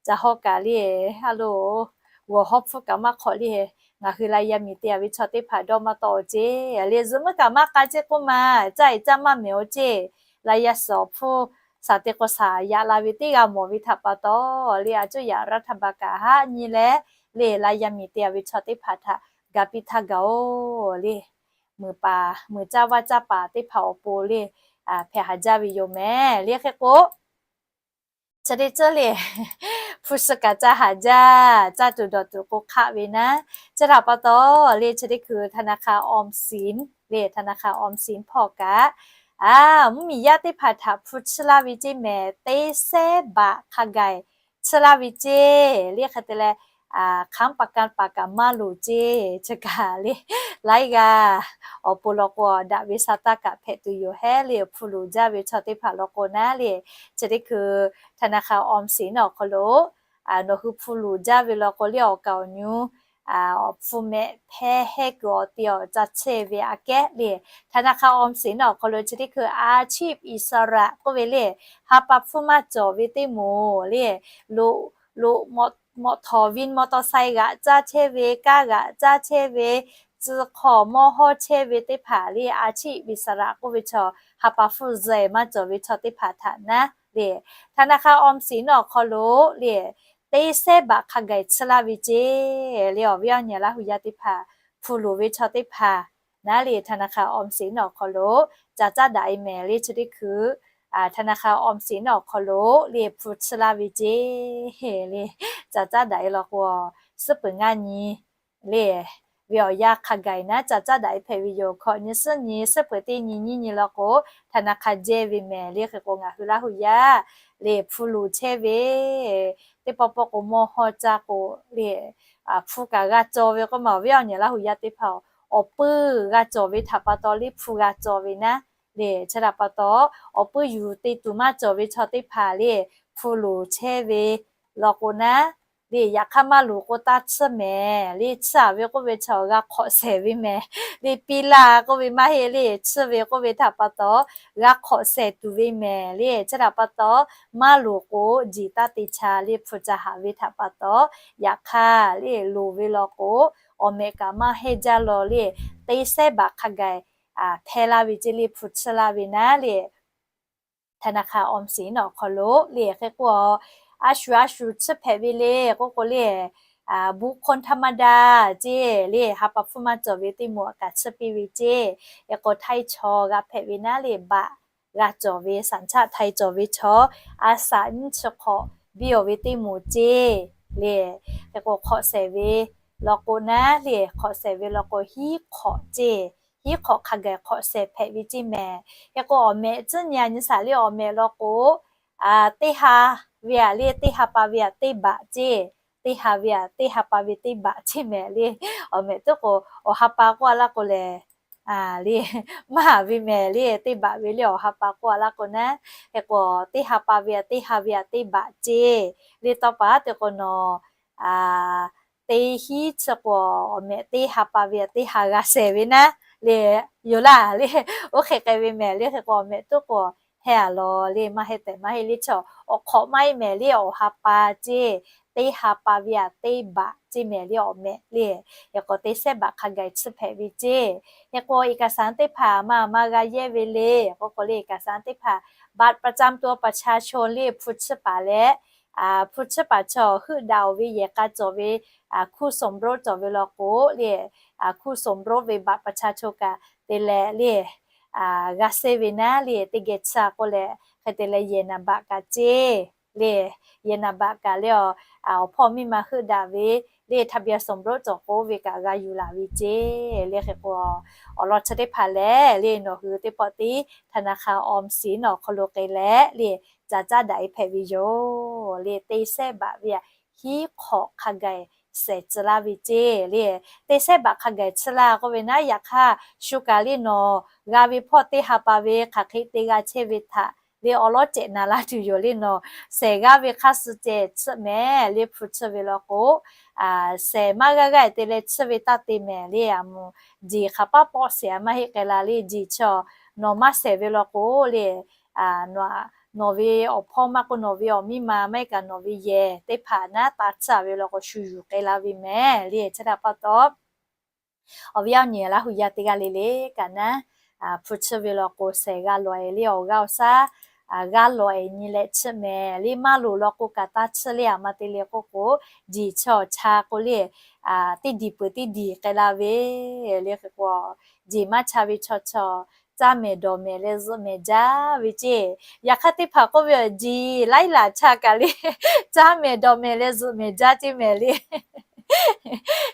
ca hawˇ kaꞈ le, a loˬ, g'awˬ hawˉ hpfuhˇ kaꞈ maˇ hk'awꞈ le, ngaˬ hui laˇ yaˇ miˬ te a ve chaw teˇ hpaˍ dawˇ maˇ tawˆ ceˇ le, zuhꞈ meuˇ kaꞈ maˇ k'a ceˇ k'oˆ ma, caˇ e caˇ maˇ mehˍ oˬ ceˇ, laˇ yaˇ suhˍ awˬ hpfuhˇ shaˍ te k'o shaˍ yaꞈ la ve teˇ g'a mawˬ ve htaꞈ pa taw le, a cuˇ yaꞈ รัฐบาล kaꞈ haˆ nyi leh le, laˇ yaˇ miˬ te a ve chaw teˇ hpaˍ htaꞈ ga piˇ htaˇ gaˬ oˬ le, meuˍ paˍ meuˍ caˇ vaˇ caˇ paˍ teˇ hpaˍ awˬ pon le, hpehꞈ haˍ jaˇ ve yoˬ mehˍ le hk'e k'o, chi teˇ ceuˬ le, hpu shi kaꞈ ca haˍ jaˇ, caˇ tuˬ dawˬ tuˬ k'o hk'aˆ ve naˉ, chi htaꞈ pa taw le chi teˇ hkui ธนาคารออมสิน le ธนาคารออมสิน hpawˇ kaꞈ, a, mvuhˇmiˬ yaˇ teˇ hpaˍ htaꞈ hpu chiˇ laˇ ve ceˇ mehˍ, teˇ sehˉ baꞈ hk'a gaˬ chiˇ laˇ ve ceˇ le hk'e te leh, hk'aˉ paˍ kanˇ paˍ kaꞈ maˇ loˍ ceˇ, chi kaꞈ le, laiˉ g'aˇ awˬ pon law k'o daꞈ ve sa taˇ kaꞈ hpehꞈ tuˬ yoˬ hehˉ le, hpu loˍ jaˇ ve chaw teˇ hpaˍ law k'o naˉ le, chi teˇ hkui ธนาคารออมสิน awˬ hk'aw lo nawˬ hui hpu loˍ jaˇ ve law k'o le awˬ kaˍ awˬ nyu awˬ hpfuhˇ mehˆ hpehˇ hehˉ kuiˬ awˬ te awˬ ca chehˇ ve aꞈ kehˉ le, ธนาคารออมสิน awˬ hk'aw lo chi teˇ hkui อาชีพอิสระ k'oˆ ve le, ha pa hpfuhˇ maˇ cawˬ ve teˇ moˍ le, loꞈ, loꞈ, mawꞈ htawˍ วินมอเตอร์ไซค์ g'aꞈ caˇ chehˇ ve, kaˇ g'aꞈ caˇ chehˇ ve, tcuh hk'awꞈ mawˇ hawˇ chehˇ ve teˇ hpaˍ le, อาชีพอิสระ k'oˆ ve chaw, ha pa hpfuhˇ zuhꞈ maˇ cawˬ ve chaw teˇ hpaˍ htaꞈ naˉ le, ธนาคารออมสิน awˬ hk'aw lo le, teˇ sehˉ baꞈ hk'a gaˬ chiˇ laˇ ve ceˇ le, awˬ viˉ awˬ nyi Laˇ hu yaˇ teˇ hpaˍ, hpu loˍ ve chaw teˇ hpaˍ naˉ le, ธนาคารออมสิน awˬ hk'aw lo ca caˇ daꞈ e mehˍ le chi teˇ hkui ธนาคารออมสิน awˬ hk'aw lo le hpu tsuhˇ laˇ ve ceˇ le. Caˬ caˉ daꞈ e law k'o, suhˉ peuˬ ngaˇ nyi le ve awˬ yanˇ hk'a gaˬ naˉ caˬ caˉ daꞈ e hpehꞈ ve yoˬ. Hkawꞈ nyi suhˉ nyi, suhˉ peuˬ teˇ nyi nyiˇ nyi law k'o, ธนาคาร jehˇ ve mehˍ le. Hk'e k'o ngaˬ hui Laˇ hu yaˇ le hpu loˍ chehˇ ve teˇ pawˆ pawˆ k'o mawˇ hawˇ caˇ k'o le, hpu kaꞈ g'a cawˬ ve k'oˆ ma. Awˬ viˉ awˬ nyi Laˇ hu yaˇ teˇ hpaˍ-oˬ, awˬ puiˇ g'a cawˬ ve htaꞈ pa taw le hpu g'a cawˬ ve naˉ le. Chi htaꞈ pa taw, awˬ puiˇ yuˬ te tuˬ maˇ cawˬ ve chaw teˇ hpaˍ le hpu loˍ chehˇ ve law k'o naˉ le, yaꞈ hk'aˇ maˇ loˍ k'o taˇ tsuhˇ mehˍ le. Tsuhˇ a ve k'oˆ ve chaw g'a hk'awꞈ shehˍ ve mehˍ le. Piˇ laˇ k'oˆ ve maˇ heˆ le. Tsuhˇ ve k'oˆ ve htaꞈ pa taw g'a hk'awꞈ shehˍ tuˬ ve mehˍ le. Chi htaꞈ pa taw, maˇ loˍ k'o jiˬ taˇ te cha le. Hpu ca haꞈ ve htaꞈ pa taw, yaꞈ hk'aˇ le loˍ ve law k'o, awˬ mehꞈ kaꞈ maˇ hehnˇ jaˇ law le. Teˇ sehˉ baꞈ hk'a gaˬ hpehˇ laˇ ve ceˇ le. Hpu tsuhˇ laˇ ve naˉ le ธนาคารออมสิน awˬ hk'aw lo le. Hk'e k'o, a shu a shu tsuhˇ hpehꞈ ve le k'oˆ k'o le, บุคคลธรรมดา ceˇ le, ha pa hpfuhˇ maˇ cawˬ ve teˇ moˍ kaꞈ tsuhˇ piˇ ve ceˇ. Hk'e k'o Htaiˇ chaw g'a hpehꞈ ve naˉ le, baꞈ g'a cawˬ ve, สัญชาติไทย cawˬ ve chaw, a saꞈ nyiˇ chi hk'awꞈ biˇ awˬ ve teˇ moˍ ceˇ le. Hk'e k'o hk'awꞈ shehˍ ve law k'o naˉ le, hk'awꞈ shehˍ ve law k'o hiˉ hk'awꞈ ceˇ. Hiˉ hk'awꞈ hk'a gaˬ hk'awꞈ shehˍ hpehꞈ ve ceˇ mehˍ. Hk'e k'o awˬ mehꞈ tcuhˉ nyi a nyi saˍ le awˬ mehꞈ law k'o, teˇ ha ve a le, teˇ ha pa ve a teˇ baꞈ ceˇ. Teˇ ha ve a teˇ ha pa ve teˇ baꞈ ceˇ mehˍ le. Awˬ mehꞈ tuˉ k'o awˬ ha pa k'oˆ a laˇ k'o lehˬ, le maˇ haˍ ve mehˍ le. Teˇ baꞈ ve le awˬ ha pa k'oˆ a laˇ k'o naˉ, hk'e k'o teˇ ha pa ve a teˇ ha ve a teˇ baꞈ ceˇ. Le tawˇ pa te k'o nawˬ teˇ hiˉ chi k'o awˬ mehꞈ teˇ ha pa ve a teˇ ha g'a shehˍ ve naˉ le, yoˬ laˇ le. Oˇ hk'e k'ai ve mehˍ le. Hk'e k'o awˬ mehꞈ tuˉ k'o heh a law le maˇ heˆ tehꞈ maˇ heˆ le. Chaw awˬ hk'awꞈ maˇ heˆ mehˍ le, awˬ ha pa ceˇ. Teˇ ha pa ve a teˇ baꞈ ceˇ mehˍ le awˬ mehꞈ le. Hk'e k'o teˇ sehˉ baꞈ hk'a gaˬ tsuhˇ hpehꞈ ve ceˇ. Hk'e k'o เอกสาร teˇ hpaˍ maˇ maˇ g'a yehˇ ve le k'oˆ k'o le, เอกสาร teˇ hpaˍ บัตรประจำตัวประชาชน le hpu tsuhˇ paˍ leh, hpu tsuhˇ paˍ chaw heuˆ daꞈ oˬ ve yehˬ k'a cawˬ ve, คู่สมรส cawˬ ve law k'o le, คู่สมรส ve บัตรประชาชน kaꞈ te leh le g'a seˇ ve naˉ le, teˇ geh tsuhˇ a k'oˆ leh hk'e te leh yehˬ naˍ baꞈ kaꞈ ceˇ le. Yehˬ naˍ baꞈ kaꞈ le, awˬ hpawˇ miˇ ma heuˆ daꞈ ve le ทะเบียนสมรส cawˬ k'o ve kaꞈ g'a yuˬ laˬ ve ceˇ le. Hk'e k'o awˬ lawn chi teˇ hpaˍ lehˬ le nawˬ hui teˇ pawˆ tiˉ ธนาคารออมสิน awˬ hk'aw lo k'ai leh le caˬ caˉ daꞈ e hpehꞈ ve yoˬ le. Teˇ sehˉ baꞈ ve a hiˉ hk'awꞈ hk'a gaˬ shehˍ tcuh laˇ ve ceˇ le. Teˇ sehˉ baꞈ hk'a gaˬ tsuhˇ laˇ k'oˆ ve naˉ, yaꞈ hk'aˇ shu kaꞈ le nawˬ g'a ve hpawˇ teˇ ha pa ve hk'aˬ hk'e te g'a chehˇ ve htaꞈ le awˬ lawˉ cehꞈ na laˇ tuˬ yoˬ le. Nawˬ shehˍ g'aˇ ve hk'aˇ suh ceh tsuhˇ mehˍ le. Hpu tsuhˇ ve law k'o, shehˍ maˇ g'aˇ g'aˇ te leh tsuhˇ ve taˇ te mehˍ le. A mvuhˬ jeˬ hk'aˬ paˉ pawˆ shehˍ a maˇ heˆ k'ai la le. Jeˬ chi nawˬ maˇ shehˍ ve law k'o le, nawˬ ve awˬ hpawˇ maˇ k'oˆ, nawˬ ve awˬ miˇ ma maˇ heˆ kaꞈ nawˬ ve yehˬ teˇ hpaˍ naˉ taˇ tsuhˇ a ve law k'o shu yuˬ k'ai la ve mehˍ le. Chi htaꞈ pa taw, awˬ viˉ awˬ nyi Laˇ hu yaˇ teˇ g'aˇ le le kaꞈ naˉ, hpu tsuhˇ ve law k'o shehˍ g'a lawˬ e le awˬ g'aˇ awˬ shaˉ g'a lawˬ e nyi leh tsuhˇ mehˍ le. Maˇ loˍ law k'o kaꞈ taˇ tsuhˇ le. A ma te le k'oˆ k'o, jeˬ chi awˬ cha k'o le teˇ diˬ peuˬ teˇ diˬ k'ai la ve le. Hk'e k'o jeˬ maˇ cha ve chaw chaw caˇ mehˍ dawˬ mehˍ leh zuhꞈ mehˍ jaˇ ve ceˇ. Yaꞈ hk'aˇ teˇ hpaˍ k'oˆ ve awˬ jeˬ laiˉ laˬ cha kaꞈ le caˇ mehˍ dawˬ mehˍ leh zuhꞈ mehˍ jaˇ ceˇ mehˍ le.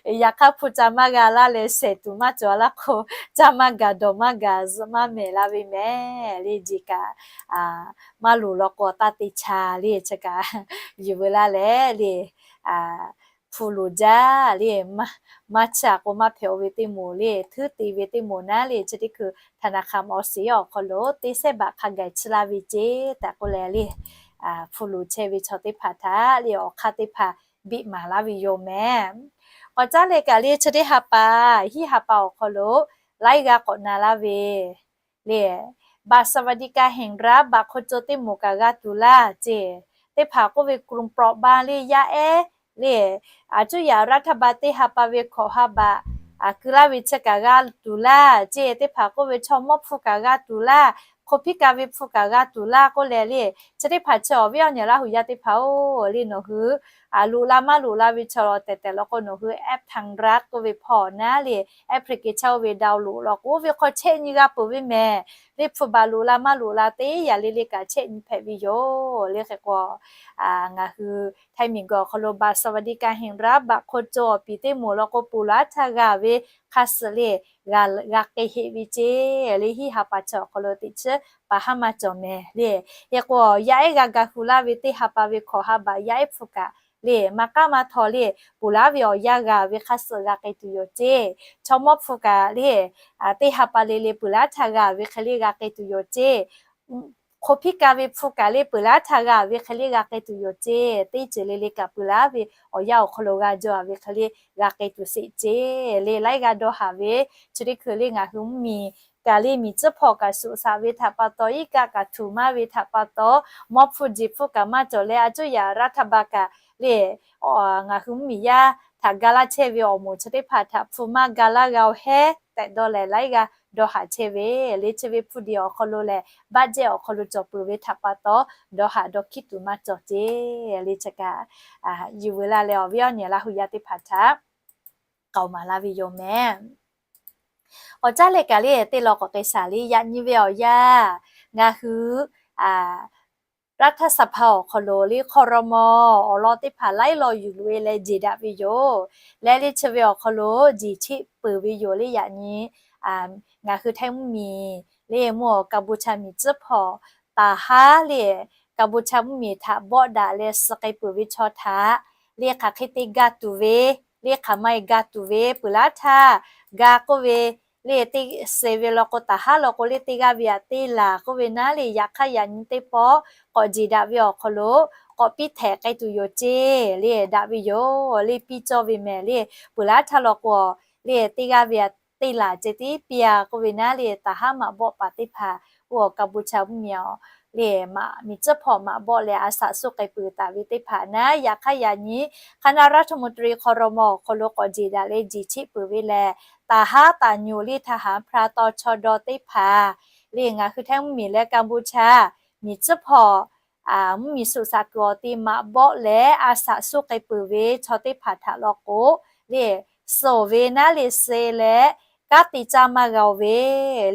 Yaꞈ hk'aˇ hpu ca maˇ g'a laˇ leh shehˍ tuˬ maˇ cawˬ laˇ k'o, caˇ maˇ gaˬ dawˬ maˇ gaˬ zuhꞈ maˇ mehˍ la ve mehˍ le. Jeˬ kaꞈ maˇ loˍ law k'o taˇ te cha le. Chi kaꞈ yuˬ veu laˇ leh le hpu loˍ jaˇ le. Maˇ tsuhˇ a k'o maˇ hpehꞈ oˇ ve teˇ moˍ le, htuˉ te ve teˇ moˍ naˉ le, chi teˇ hkui ธนาคาร awˬ shiˍ awˬ hk'aw lo teˇ sehˉ baꞈ hk'a gaˬ tsuhˇ laˇ ve ceˇ tehꞈ k'oˆ leh le, hpu loˍ chehˇ ve chaw teˇ hpaˍ htaꞈ le awˬ hk'aˇ teˇ hpaˍ biˇ maˍ laˇ ve yoˬ mehˍ. K'awꞈ caˉ leh kaꞈ le chi teˇ ha pa, hiˉ ha pa awˬ hk'aw lo laiˉ g'aˇ k'awꞈ na laˇ ve le, บัตรสวัสดิการแห่งรัฐ baꞈ hk'aw co teˇ moˍ kaꞈ g'a tuˬ laˇ ceˇ. Teˇ hpaˍ k'oˆ ve กลุ่มเปราะบาง le yaˇ ehˉ le, a cuˇ yaꞈ รัฐบาล teˇ ha pa ve hkawꞈ ha baꞈ keu laˇ ve chi kaꞈ g'a tuˬ laˇ ceˇ. Teˇ hpaˍ k'oˆ ve chaw mawˇ hpu kaꞈ g'a tuˬ laˇ, hk'o hpiˇ ka ve hpu kaꞈ g'a tuˬ laˇ k'oˆ leh le, chi teˇ hpaˍ chi awˬ viˉ awˬ nyi Laˇ huˍ yaˇ teˇ hpaˍ-oˬ le, nawˬ hui loꞈ la maˇ loꞈ la ve chaw tehꞈ tehꞈ law k'o, nawˬ hui app Thangrat k'oˆ ve hpawˇ naˉ le, application oˇ ve download law k'o, oˇ ve hk'aw chehˇ nyi g'a peuˬ ve mehˍ le. Hpu baˬ loꞈ la maˇ loꞈ la teˇ yanˇ le le kaꞈ chehˇ nyi hpehꞈ ve yoˬ le. Hk'e k'o, ngaˬ hui Htaiˇ miˬguiˬ awˬ hk'aw lo บัตรสวัสดิการแห่งรัฐ baꞈ hk'aw co awˬ piˍ teˇ moˍ law k'o, ponˬ laˇ htaˇ g'a ve hk'a suhˍ le g'a k'ai heˆ ve ceˇ le. Hiˉ ha pa chi awˬ hk'aw lo teꞈ chiˉ pa haˉ maˇ cawˬ mehˍ le. Hk'e k'o, yaˇ ehˉ g'a ga hu laˇ ve teˇ ha pa ve hkawꞈ ha baꞈ yaˇ ehˉ hpu kaꞈ le, maˇ k'aˉ maˇ htaw le, ponˬ laˇ ve awˬ yanˇ g'a ve hk'a suhˍ g'a k'ai tuˬ yoˬ ceˇ. Chaw mawˇ hpu kaꞈ le, teˇ ha pa le le ponˬ laˇ htaˇ g'a ve hk'e le g'a k'ai tuˬ yoˬ ceˇ. Hk'o hpiˇ ka ve hpu kaꞈ le ponˬ laˇ htaˇ g'a ve hk'e le g'a k'ai tuˬ yoˬ ceˇ. Teˇ ceuˬ le le kaꞈ ponˬ laˇ ve awˬ yanˇ awˬ hk'aw lo g'a jaw ve hk'e le g'a k'ai tuˬ sheˍ ceˇ le. Laiˉ g'aˇ dawˇ haˍ ve chi teˇ hkui le ngaˬ hui mvuhˇmiˬ kaꞈ le, miˬ tcuhˉ hpawˇ kaꞈ suhˍ shaˍ ve htaꞈ pa taw, iˉ kaˆ kaꞈ htuꞈ maˇ ve htaꞈ pa taw, mawˇ hpfuhˇ jeˬ hpfuhˇ kaꞈ maˇ cawˬ leh, a cuˉ yaꞈ รัฐบาล kaꞈ le ngaˬ hui mvuhˇmiˬ yaˇ htaꞈ ga laˇ chehˇ ve awˬ moˍ chi teˇ hpaˍ htaꞈ hpfuhˇ maˇ ga laˇ g'a-oˬ hehˉ tehꞈ dawˇ leh, laiˉ g'aˇ dawˇ haˍ chehˇ ve le. Chi ve hpfuhˇ deˬ awˬ hk'aw lo lehˬ, budget awˬ hk'aw lo cawˬ peuˬ ve htaꞈ pa taw, dawˇ haˍ dawˇ hkiˉ tuˬ maˇ cawˬ ceˇ le. Chi kaꞈ yuˬ veu laˇ leh awˬ viˉ awˬ nyi Laˇ huˍ yaˇ teˇ hpaˍ htaꞈ k'aoˍ maˍ laˇ ve yoˬ mehˍ. Awˬ caˉ leh kaꞈ le teˇ law k'awꞈ k'ai shaˍ le, yaꞈ nyi ve awˬ yanˇ ngaˬ hui รัฐสภา awˬ hk'aw lo le ครม. awˬ lawn teˇ hpaˍ laiˉ law yuˬ loꞈ-e leh jeˬ daꞈ ve yoˬ. Leh le chi ve awˬ hk'aw lo jeˬ cheˆ peuˬ ve yoˬ le. Yaꞈ nyi ngaˬ hui Htaiˇ mvuhˇmiˬ le mvuhˇ awˬ Kaˍbuˍchaˍ miˬ tcuhˉ hpawˇ taˍ haˉ le Kaˍbuˍchaˍ mvuhˇmiˬ htaꞈ bawˆ daꞈ leh suh k'ai peuˬ ve chaw htaꞈ le hk'aˬ hk'e te ga tuˬ ve, le hk'aˬ ma-e ga tuˬ ve, ponˬ laˇ htaˇ ga k'oˆ ve le teˇ suh ve law k'o, taˍ haˉ law k'o le teˇ g'aˇ ve aꞈ te laˬ k'oˆ ve naˉ le, yaꞈ hk'aˇ yaꞈ nyi teˇ pawˆ k'awꞈ jeˬ daꞈ ve awˬ hk'aw lo k'awꞈ piˇ htehꞈ k'ai tuˬ yoˬ ceˇ le. Daꞈ ve yoˬ le, piˇ cawˇ ve mehˍ le. Ponˬ laˇ htaˇ law k'o le teˇ g'aˇ ve aꞈ te laˬ ceh tiˉ piˇ-a k'oˆ ve naˉ le, taˍ haˉ maꞈ bawˆ paˍ teˇ hpaˍ oˇ awˬ Kaˍbuˍchaˍ mvuhˇmiˬ awˬ le miˬ tcuhˉ hpawˇ maꞈ bawˆ leh a shaꞈ suh k'ai peuˬ taˍ ve teˇ hpaˍ naˉ, yaꞈ hk'aˇ yaꞈ nyi คณะรัฐมนตรี ครม. awˬ hk'aw lo k'awꞈ jeˬ daꞈ leh jeˬ cheˆ peuˬ ve lehˬ, taˍ haˉ taˍ nyoꞈ le htaꞈ haˍ hpra taw chaw daw teˇ hpaˍ le ngaˬ hui Htaiˇ mvuhˇmiˬ leh Kaˍbuˍchaˍ miˬ tcuhˉ hpawˇ mvuhˇmiˬ suhˍ shaˍ kuiˬ awˬ te maꞈ bawˆ leh a shaꞈ suh k'ai peuˬ ve chaw teˇ hpaˍ htaꞈ law k'o le, suh ve naˉ le suh leh kanˉ te caˇ maˇ g'a-oˬ ve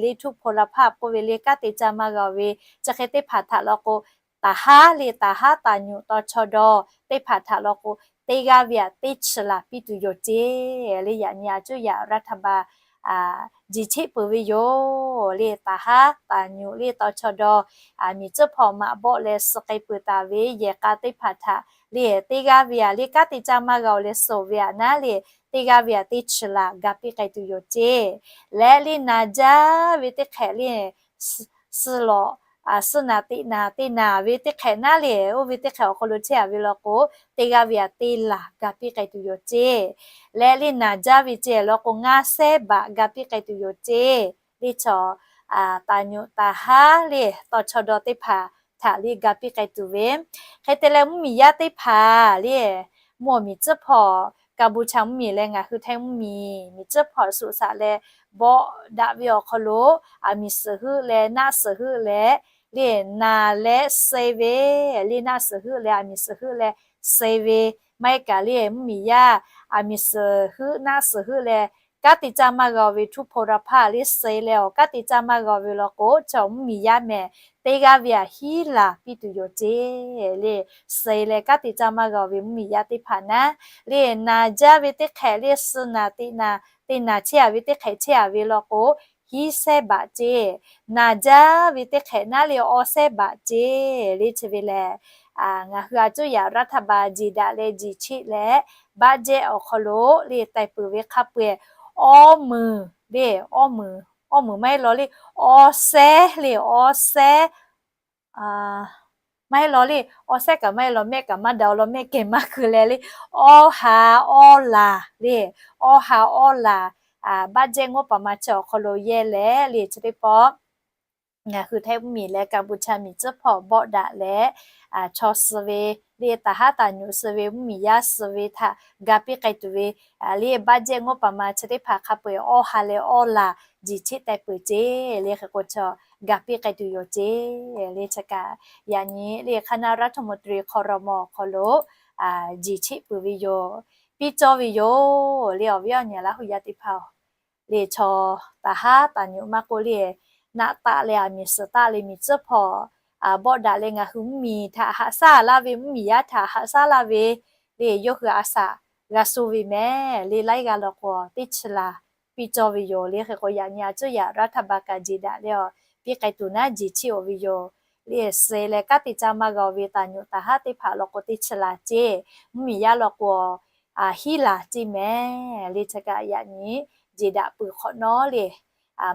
le, ทุพพลภาพ k'oˆ ve le kanˉ te caˇ maˇ g'a-oˬ ve chi hk'e teˇ hpaˍ htaꞈ law k'o, taˍ haˉ le taˍ haˉ taˍ nyoꞈ taw chaw daw teˇ hpaˍ htaꞈ law k'o, teˇ g'aˇ ve aꞈ teˇ chi laˬ piˇ tuˬ yoˬ ceˇ le. Yaꞈ nyi a cuˉ yaꞈ รัฐบาล jeˬ cheˆ peuˬ ve yoˬ le. Taˍ haˉ taˍ nyoꞈ le taw chaw daw miˬ tcuhˉ hpawˇ maꞈ bawˆ leh suh k'ai peuˬ taˍ ve yehˬ k'a teˇ hpaˍ htaꞈ le teˇ g'aˇ ve aꞈ le kanˉ te caˇ maˇ g'a-oˬ leh suh ve aꞈ naˉ le, teˇ g'aˇ ve aꞈ teˇ chi laˬ ga piˇ k'ai tuˬ yoˬ ceˇ. Leh le naˍ jaˇ ve teˇ hk'ehꞈ le suh lawꞈ suh naˍ teꞈ naˍ te naˍ ve teˇ hk'ehꞈ naˉ le, oˇ ve teˇ hk'ehꞈ awˬ hk'aw lo chehˇ-a ve law k'o, teˇ g'aˇ ve aꞈ teˇ laˬ ga piˇ k'ai tuˬ yoˬ ceˇ. Leh le naˍ jaˇ ve ceh law k'o, ngaˇ sehˉ baꞈ ga piˇ k'ai tuˬ yoˬ ceˇ. Le chaw taˍ nyoꞈ taˍ haˉ le taw chaw daw teˇ hpaˍ htaꞈ le ga piˇ k'ai tuˬ ve. Hk'e te leh mvuhˇmiˬ yaˇ teˇ hpaˍ le mvuhˇ awˬ miˬ tcuhˉ hpawˇ Kaˍbuˍchaˍ mvuhˇmiˬ leh ngaˬ hui Htaiˇ mvuhˇmiˬ miˬ tcuhˉ hpawˇ suhˍ shaˍ leh bawˆ daꞈ ve awˬ hk'aw lo aˬ miˍ suhˍ heuˆ leh naˆ suhˍ heuˆ leh le naˍ leh suh ve le naˆ suhˍ heuˆ leh aˬ miˍ suhˍ heuˆ leh suh ve maˇ heˆ kaꞈ le mvuhˇmiˬ yaˇ aˬ miˍ suhˍ heuˆ naˆ suhˍ heuˆ leh kanˉ te caˇ maˇ g'a-oˬ ve ทุพพลภาพ le suh leh awˬ kanˉ te caˇ maˇ g'a-oˬ ve law k'o, chaw mvuhˇmiˬ yaˇ mehˍ teˇ g'aˇ ve aꞈ hiˉ laˬ piˇ tuˬ yoˬ ceˇ le. Suh leh kanˉ te caˇ maˇ g'a-oˬ ve mvuhˇmiˬ yaˇ teˇ hpaˍ naˉ le naˍ jaˇ ve teˇ hk'ehꞈ le suh naˍ teꞈ naˍ te naˍ chehˇ-a ve teˇ hk'ehꞈ chehˇ-a ve law k'o, hiˉ sehˉ baꞈ ceˇ. Naˍ jaˇ ve teˇ hk'ehꞈ naˉ le awˇ sehˉ baꞈ ceˇ le. Chi ve lehˬ ngaˬ hui a cuˉ yaꞈ รัฐบาล jeˬ daꞈ leh jeˬ cheˆ leh budget awˬ hk'aw lo le taiˍ peuˬ ve hk'a peu-eˬ awˇ meunˍ le awˇ meunˍ maˇ heˆ law le awˇ sehˉ le awˇ sehˉ maˇ heˆ law le awˇ sehˉ kaꞈ maˇ heˆ law mehˆ kaꞈ maˇ daꞈ-o law mehˆ kehˬ maˇ keu leh le awˇ ha awˇ laˬ le awˇ ha awˇ laˬ budget งบประมาณ chi awˬ hk'aw lo yehˇ leh le chi teˇ pawˆ ngaˬ hui Htaiˇ mvuhˇmiˬ leh Kaˍbuˍchaˍ miˬ tcuhˉ hpawˇ bawˆ daꞈ leh chaw suh ve le taˍ haˉ taˍ nyoꞈ suh ve mvuhˇmiˬ yaˇ suh ve htaꞈ ga piˇ k'ai tuˬ ve le budget งบประมาณ chi teˇ hpaˍ hk'a peu-eˬ awˇ ha leh awˇ laˬ jeˬ cheˆ taiˍ peuˬ ceˇ le. Hk'e k'o chaw ga piˇ k'ai tuˬ yoˬ ceˇ. Le chi kaꞈ yaꞈ nyi le คณะรัฐมนตรี ครม. awˬ hk'aw lo jeˬ cheˆ peuˬ ve yoˬ. Piˇ cawˇ ve yoˬ. Le awˬ viˉ awˬ nyi Laˇ huˍ yaˇ teˇ hpaˍ-oˬ, le chaw taˍ haˉ taˍ nyoꞈ maˇ k'oˆ le, naˆ taˆ leh aˬ miˍ suhˍ taˆ leh miˬ tcuhˉ hpawˇ bawˆ daꞈ leh ngaˬ hui mvuhˇmiˬ htaꞈ haꞈ shaˉ laˇ ve, mvuhˇmiˬ yaˇ htaꞈ haꞈ shaˉ laˇ ve, le yawˇ hui a shaꞈ g'a suh ve mehˍ. Le laiˉ g'aˇ law k'o teˇ chi laˬ piˇ cawˇ ve yoˬ. Le hk'e k'o yaꞈ nyi a cuˇ yaꞈ รัฐบาล kaꞈ jeˬ daꞈ leh awˬ piˇ k'ai tuˬ naˉ jeˬ cheˆ-oˬ ve yoˬ. Le suh leh kanˉ te caˇ maˇ g'a-oˬ ve taˍ nyoꞈ taˍ haˉ teˇ hpaˍ law k'o teˇ chi laˬ ceˇ, mvuhˇmiˬ yaˇ law k'o a hiˉ laˬ ceˇ mehˍ. Le chi kaꞈ yaꞈ nyi jeˬ daꞈ peuˬ hk'awꞈ nawˉ le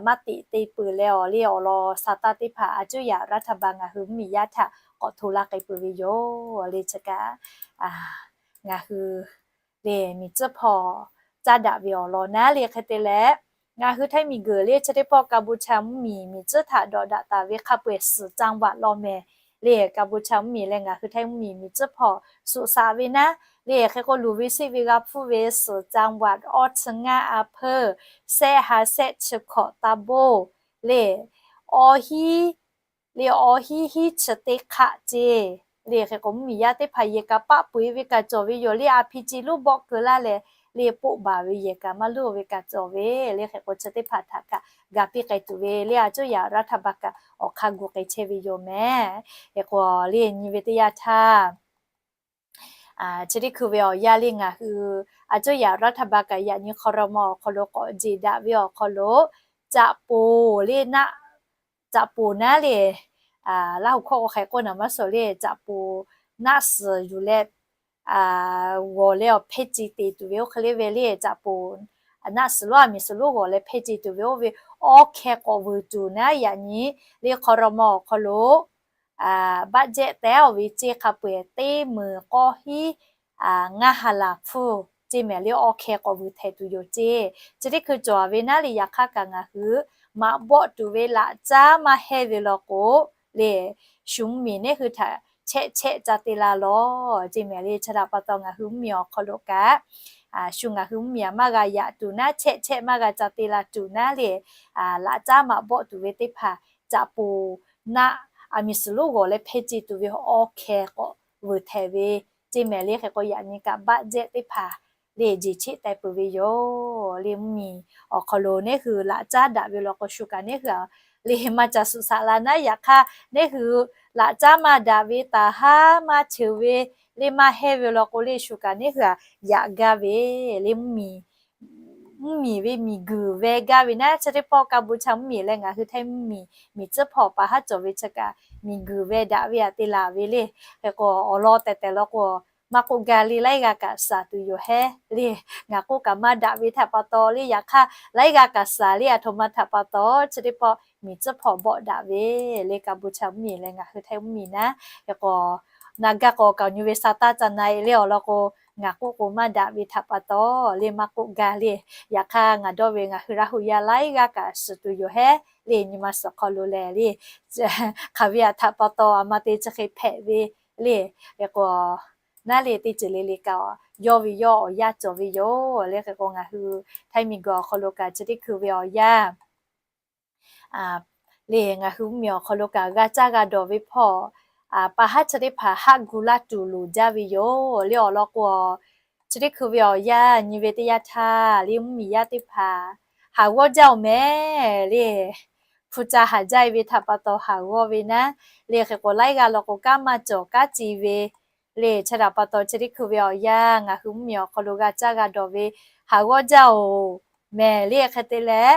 maˇ teꞈ te peuˬ leh awˬ le awˬ lawn sa taˇ teˇ hpaˍ a cuˇ yaꞈ รัฐบาล ngaˬ hui mvuhˇmiˬ yaˇ htaꞈ k'awꞈ hto laˇ k'ai peuˬ ve yoˬ. Le chi kaꞈ ngaˬ hui le miˬ tcuhˉ hpawˇ caˇ daꞈ ve awˬ lawn naˉ le hk'e te leh, ngaˬ hui Htaiˇ miˬguiˬ le chi teˇ pawˆ กัมพูชา mvuhˇmiˬ miˬ tcuhˉ htaꞈ dawꞈ daꞈ taˍ ve hk'a peu-eˬ suhˍ จังหวัด law mehˍ. Le กัมพูชา mvuhˇmiˬ leh ngaˬ hui Htaiˇ mvuhˇmiˬ miˬ tcuhˉ hpawˇ suhˍ shaꞈ ve naˉ le hk'e k'o luˬ ve seˆ ve g'a hpuˇ ve suhˍ จังหวัด awˇ chi ngaˇ อำเภอ sehˆ ha sehˆ chi hkawꞈ ตำบล le awˇ hiˉ le awˇ hiˉ hiˉ chi teˇ hk'aˆ ceˇ. Le hk'e k'o mvuhˇmiˬ yaˇ teˇ hpaˍ yehˬ kaꞈ paˆ peu-eˬ ve kaꞈ cawˬ ve yoˬ. Le a hpi ci luˇ bawˆ keu laˇ leh le poˆ baˬ ve yehˬ kaꞈ maˇ luˇ ve kaꞈ cawˬ ve. Le hk'e k'o chi teˇ hpaˍ htaꞈ kaꞈ ga piˇ k'ai tuˬ ve le a cuˇ yaꞈ รัฐบาล kaꞈ awˬ hk'aˇ gu k'ai chehˇ ve yoˬ mehˍ. Hk'e k'o le nyi ve teˇ yanˇ htaˇ chi teˇ hkui ve awˬ yanˇ le ngaˬ hui a cuˇ yaꞈ รัฐบาล kaꞈ yaꞈ nyi ครม. awˬ hk'aw lo k'awꞈ jeˬ daꞈ ve awˬ hk'aw lo caꞈ poˍ le naˆ caꞈ poˍ naˉ le Laˇ huˍ hkawˇ k'o hk'e k'oˆ naˍ maˇ suhˍ le caꞈ poˍ naˆ suhˍ yuˬ leh g'awˬ leh awˬ hpehˇ ce te tuˬ ve oˇ hk'e le ve le caꞈ poˍ naˆ suhˍ lonˉ aˬ miˍ suhˍ lonˉ g'awˬ leh hpehˇ ce tuˬ ve oˇ ve awˇ hkeh k'awꞈ vuiˬ tuˬ naˉ yaꞈ nyi le ครม. awˬ hk'aw lo บัตเจ็ต tehˉ-oˬ ve ceˇ hk'a peu-eˬ teˇ meunˍ k'awˇ hiˉ ngaˇ ha laˬ hpfuhˇ ceˇ mehˍ. Le awˇ hkeh k'awꞈ vuiˬ htehꞈ tuˬ yoˬ ceˇ. Chi teˇ hkui cawˬ ve naˉ le yaꞈ hk'aˇ kaꞈ ngaˬ hui maꞈ bawˆ tuˬ ve laꞈ caˉ maˇ hehnˇ ve law k'o le shu mvuhˇmiˬ neˇ hui htaꞈ chehˆ chehˆ ca te la lawˬ ceˇ mehˍ. Le chi htaꞈ pa taw ngaˬ hui mvuhˇmiˬ awˬ hk'aw lo kaꞈ shu ngaˬ hui mvuhˇmiˬ aꞈ maˇ g'a yaꞈ tuˬ naˉ chehˆ chehˆ maˇ g'a ca te la tuˬ naˉ le laꞈ caˉ maꞈ bawˆ tuˬ ve teˇ hpaˍ caꞈ poˍ naˆ aˬ miˍ suhˍ lonˉ g'awˬ leh hpehˇ ce tuˬ ve awˇ hkeh k'awꞈ vuiˬ htehꞈ ve ceˇ mehˍ. Le hk'e k'o yaꞈ nyi kaꞈ บัตเจ็ต teˇ hpaˍ le jeˬ cheˆ teh peuˬ ve yoˬ. Le mvuhˇmiˬ awˬ hk'aw lo neˇ hui laꞈ caˉ daꞈ ve law k'o shu kaꞈ neˇ hui le maˇ ca suhˍ shaꞈ la naˉ yaꞈ hk'aˇ neˇ hui laꞈ caˉ maˇ daꞈ ve taˍ haˉ maˇ ceuˬ ve le maˇ hehnˇ ve law k'o le shu kaꞈ neˇ hui aꞈ yaꞈ gaˇ ve le mvuhˇmiˬ mvuhˇmiˬ ve miˬguiˬ veh gaˇ ve naˉ chi teˇ pawˆ กัมพูชา mvuhˇmiˬ leh ngaˬ hui Htaiˇ mvuhˇmiˬ miˬ tcuhˉ hpawˇ paˍ haˉ cawˬ ve chi kaꞈ miˬguiˬ veh daꞈ ve aꞈ te laˬ ve le. Hk'e k'o awˬ lawn tehˬ tehˬ law k'o maˇ k'oˆ gaˇ le laiˉ g'aˇ kaꞈ shaˍ tuˬ yoˬ hehˉ le. Ngaˬ k'oˆ kaꞈ maˇ daꞈ ve htaꞈ pa taw le yaꞈ hk'aˇ laiˉ g'aˇ kaꞈ shaˍ le. Aˬ htoꞈ ma htaꞈ pa taw chi teˇ pawˆ miˬ tcuhˉ hpawˇ bawˆ daꞈ ve le กัมพูชา mvuhˇmiˬ leh ngaˬ hui Htaiˇ mvuhˇmiˬ naˉ hk'e k'o naˬ gaˇ k'o kaꞈ nyi ve sa taˇ ca na-e le awˬ lawn k'o ngaˬ k'oˆ k'o maˇ daꞈ ve htaꞈ pa taw le maˇ k'oˆ gaˇ le. Yaꞈ hk'aˇ ngaˬ dawˇ ve ngaˬ hui Laˇ huˍ yaˇ laiˉ g'aˇ kaꞈ shiˍ tuˬ yoˬ hehˉ le. Nyi ma suhˍ hk'aw lo lehˬ le hk'aˬ ve aꞈ htaꞈ pa taw aˬ ma te chi hk'e hpehꞈ ve le. Hk'e k'o naˉ le teˇ ceuˬ le le kaꞈ yawˇ ve yawˇ awˬ yanˇ cawˬ ve yoˬ le. Hk'e k'o ngaˬ hui Htaiˇ miˬguiˬ awˬ hk'aw lo kaꞈ chi teˇ hkui ve awˬ yanˇ le ngaˬ hui mvuhˇmiˬ awˬ hk'aw lo kaꞈ g'a caˇ g'a dawˬ ve hpawˇ paˍ haˉ chi teˇ hpaˍ haˆ gu laˇ tuˬ loˍ jaˇ ve yoˬ le awˬ lawn k'o chi teˇ hkui ve awˬ yanˇ nyi ve teˇ yanˇ htaˇ le mvuhˇmiˬ yaˇ teˇ hpaˍ haˍ g'awˇ jaˇ-oˬ mehˍ le. Hpu ca haˍ jaˇ-e ve htaꞈ pa taw haˍ g'awˇ ve naˉ le. Hk'e k'o laiˉ g'aˇ law k'o kanˉ maˇ cawˬ kanˉ ci ve le chi htaꞈ pa taw chi teˇ hkui ve awˬ yanˇ ngaˬ hui mvuhˇmiˬ awˬ hk'aw lo g'a caˇ g'a dawˬ ve haˍ g'awˇ jaˇ-oˬ mehˍ le. Hk'e te leh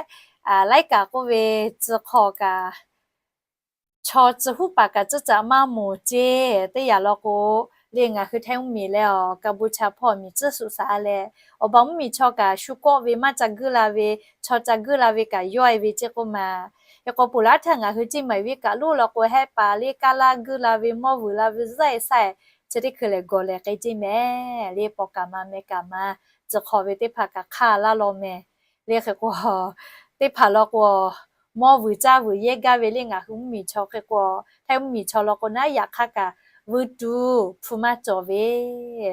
laiˉ kaꞈ k'oˆ ve tcuh hk'aw kaꞈ chaw tcuh huˉ paˍ kaꞈ tcuhˉ caꞈ maˇ moˍ ceˇ. Teˇ yanˇ law k'o le ngaˬ hui Htaiˇ mvuhˇmiˬ leh awˬ กัมพูชา hpawˇ miˬ tcuhˉ suhˍ shaꞈ leh awˬ ba mvuhˇmiˬ chaw kaꞈ shu kawˆ ve maˇ ca guiˇ la ve chaw ca guiˇ la ve kaꞈ yawˇ-e ve ceˇ k'oˆ ma. Hk'e k'o ponˬ laˇ htaˇ ngaˬ hui Ciˇ maiˍ viˉ kaꞈ loˉ law k'o hehˆ paˍ le kaˇ laˇ guiˇ la ve mawˇ vuiˬ la ve zuhˆ-e shaˆ-e chi teˇ hkui lehˬ gawˬ lehˬ k'ai ceˇ mehˍ le. Paw kaꞈ ma meh kaꞈ ma tcuh hk'aw ve teˇ hpaˍ kaꞈ hk'aˇ laˇ law mehˍ le. Hk'e k'o teˇ hpaˍ law k'o mawˇ vuiˬ caˇ vuiˬ yehˇ gaˇ ve le ngaˬ hui mvuhˇmiˬ chaw hk'e k'o Htaiˇ mvuhˇmiˬ chaw law k'o naˉ yaꞈ hk'aˇ kaꞈ vuiˇ tuˬ hpu maˇ cawˬ ve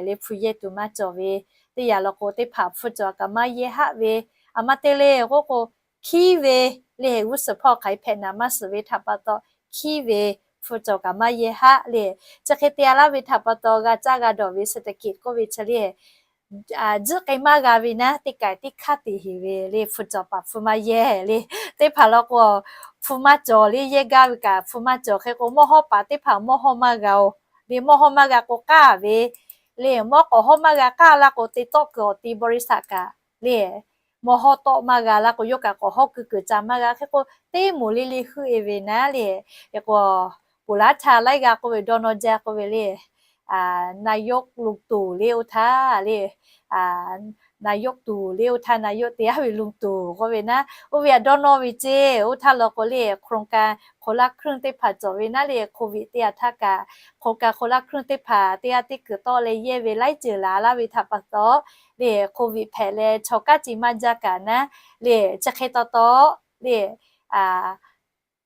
le hpu yehˇ tuˬ maˇ cawˬ ve. Teˇ yanˇ law k'o teˇ hpaˍ hpu cawˬ kaꞈ maˇ yehˇ haˆ ve aˬ ma te le k'oˆ k'o hkiˉ ve le g'uˇ suhˍ hpawˇ hk'aˬ hk'e hpehꞈ naˍ maˇ suhˍ ve htaꞈ pa taw, hkiˇ ve hpu cawˬ kaꞈ maˇ yehˇ haˆ le. Chi hk'e te a laˇ ve htaꞈ pa taw, g'a caˇ g'a dawˬ ve เศรษฐกิจ k'oˆ ve chi le, tzuhˆ k'ai maˇ g'a ve naˉ, teˇ kaiˬ teˇ hkanˇ te heˍ ve le, hpu cawˬ paˍ hpu maˇ yehˇ le. Teˇ hpaˍ law k'o, hpu maˇ cawˬ le, yehˇ gaˇ ve kaꞈ hpu maˇ cawˬ. Hk'e k'o, mawˇ hawˉ paˍ teˇ hpaˍ mawˇ hawˉ maˇ g'a-oˬ le. Mawˇ hawˉ maˇ g'a k'o k'aˇ ve le, mawˇ k'awꞈ hawˉ maˇ g'a k'aˇ laˇ k'o, te tawˆ kuiˬ awˬ ti บริษัท kaꞈ le, mawˇ hawˉ tawˆ maˇ g'a laˇ k'o, yawˇ kaꞈ k'awꞈ hawˉ kuiˬ kuiˬ ca maˇ g'a. Hk'e k'o, teˇ moˍ le le heuˆ e ve naˉ le. Hk'e k'o, ponˬ laˉ htaˇ laiˉ g'aˇ k'oˆ ve dawˇ nawˇ jaˇ k'oˆ ve le, นายก ลุงตู่ le oˇ htaˇ le, นายก ตู่ le oˇ htaˇ นายก te aˉ ve ลุงตู่ k'oˆ ve naˉ, oˇ ve aꞈ dawˇ nawˇ ve ceˇ. Oˇ htaˇ law k'o le, โครงการคนละครึ่ง teˇ hpaˍ cawˬ ve naˉ le, โควิด te a htaˇ kaꞈ โครงการคนละครึ่ง teˇ hpaˍ teˇ g'aˇ teˇ kuiˬ tawˆ leh yehˇ ve laiˉ ceuˬ laˬ laˇ ve htaꞈ pa taw le, โควิด hpehꞈ leh chaw kaˉ ce maˇ jaˇ kaꞈ naˉ le, chi hk'e taw taw le,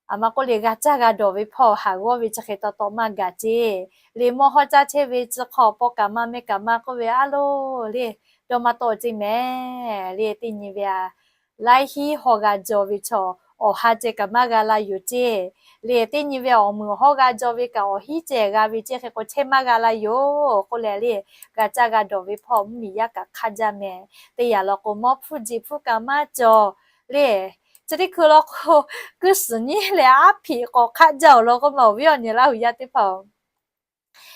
aˬ ma k'oˆ le, g'a caˇ g'a dawˬ ve hpawˇ haˍ g'awˇ ve chi hk'e taw taw maˇ gaˬ ceˇ. Le mawˇ hawˉ caˇ chehˇ ve tcuh hk'aw paw kaꞈ ma meh kaꞈ ma k'oˆ ve aˉ loˬ le, dawˇ maˇ tawˆ ceˇ mehˍ le. Teˇ nyi ve aꞈ, laiˉ hinˉ haw g'a jaw ve chaw, awˬ ha ceh kaꞈ maˇ g'a la yoˬ ceˇ. Le teˇ nyi ve awˬ meuˍ hawˉ g'a jaw ve kaꞈ, awˬ hinˉ ceh g'a ve ceˇ. Hk'e k'o, chehˇ maˇ g'a la yoˬ k'oˆ leh le, g'a caˇ g'a dawˬ ve hpawˇ mvuhˇmiˬ yaˇ kaꞈ hk'aˇ jaˇ mehˍ. Teˇ yanˇ law k'o, mawˇ hpfuhˇ ji hpfuhˇ kaꞈ maˇ cawˬ le. Chi teˇ hkui law k'o, kuiˇ suhˍ nyiˉ leh aˉ hpiꞈ k'awꞈ hk'aˆ jaˇ-oˬ law k'oˆ ma, awˬ viˉ awˬ nyi Laˇ huˍ yaˇ teˇ hpaˍ-oˬ,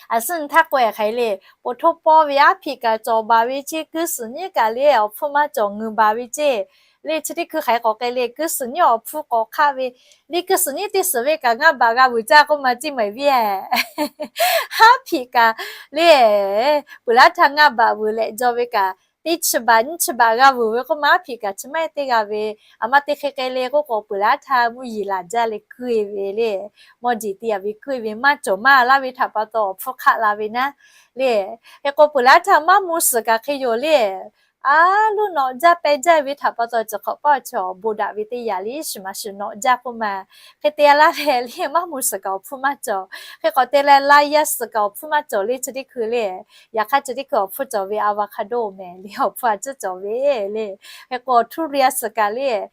aˬ suhˉ nyi htaˇ k'oˆ-e hk'aˬ hk'e le, poˬ htoˇ pawˇ ve aˉ hpiꞈ kaꞈ cawˬ baˬ ve ceˇ, kuiˇ suhˍ nyiˉ kaꞈ le awˬ hpfuhˇ maˇ cawˬ ngeuˍ baˬ ve ceˇ. Le chi teˇ hkui hk'aˬ hk'e k'awꞈ k'ai le, kuiˇ suhˍ nyiˉ awˬ hpfuhˇ k'awꞈ hk'aˆ ve, le kuiˇ suhˍ nyiˉ teˇ suhˍ ve kaꞈ ngaˇ baˬ g'a vuiˬ caˇ k'oˆ ma, ceˇ maˬ e viˉ-e. Aˉ hpiꞈ kaꞈ le, peuˬ laˉ htaˇ ngaˇ baˬ vuiˬ leh jaw ve kaꞈ, teˇ chi baˬ nyiˇ chi baˬ g'a vuiˬ ve k'oˆ ma, aˉ hpiꞈ kaꞈ chi maˇ heˆ teˇ g'a ve. Aˬ ma te hk'e k'ai le k'oˆ k'o, peuˬ laˉ htaˇ mvuhˇ yeˬ laˬ jaˇ leh kuiˇ e ve le, mawˇ jeˬ te a ve kuiˇ e ve maˇ cawˬ maˇ laˇ ve htaꞈ pa taw awˬ hpfuhˇ hk'aˆ la ve naˉ le. Hk'e k'o, peuˬ laˉ htaˇ maˇ mvuh suhˍ kaꞈ hk'e yoˬ le. Aˉ luˉ nawꞈ jaˇ peh jaˇ ve htaꞈ pa taw, chi hk'awꞈ paˇ awˬ chi awˬ bon daꞈ ve teˇ yanˇ le, shiˍ maˍ shiˍ nawꞈ jaˇ k'oˆ ma. Hk'e te a laˇ leh le, maˇ mvuh suhˍ kaꞈ awˬ hpfuhˇ maˇ cawˬ. Hk'e k'awꞈ te leh, la yaˇ suhˍ kaꞈ awˬ hpfuhˇ maˇ cawˬ le chi teˇ hkui le. Yaꞈ hk'aˇ chi teˇ hkui awˬ hpfuhˇ cawˬ ve avocado mehˍ le, awˬ hpfuhˇ a ciˉ cawˬ ve le. Hk'e k'o, ทุเรียน suhˍ kaꞈ le,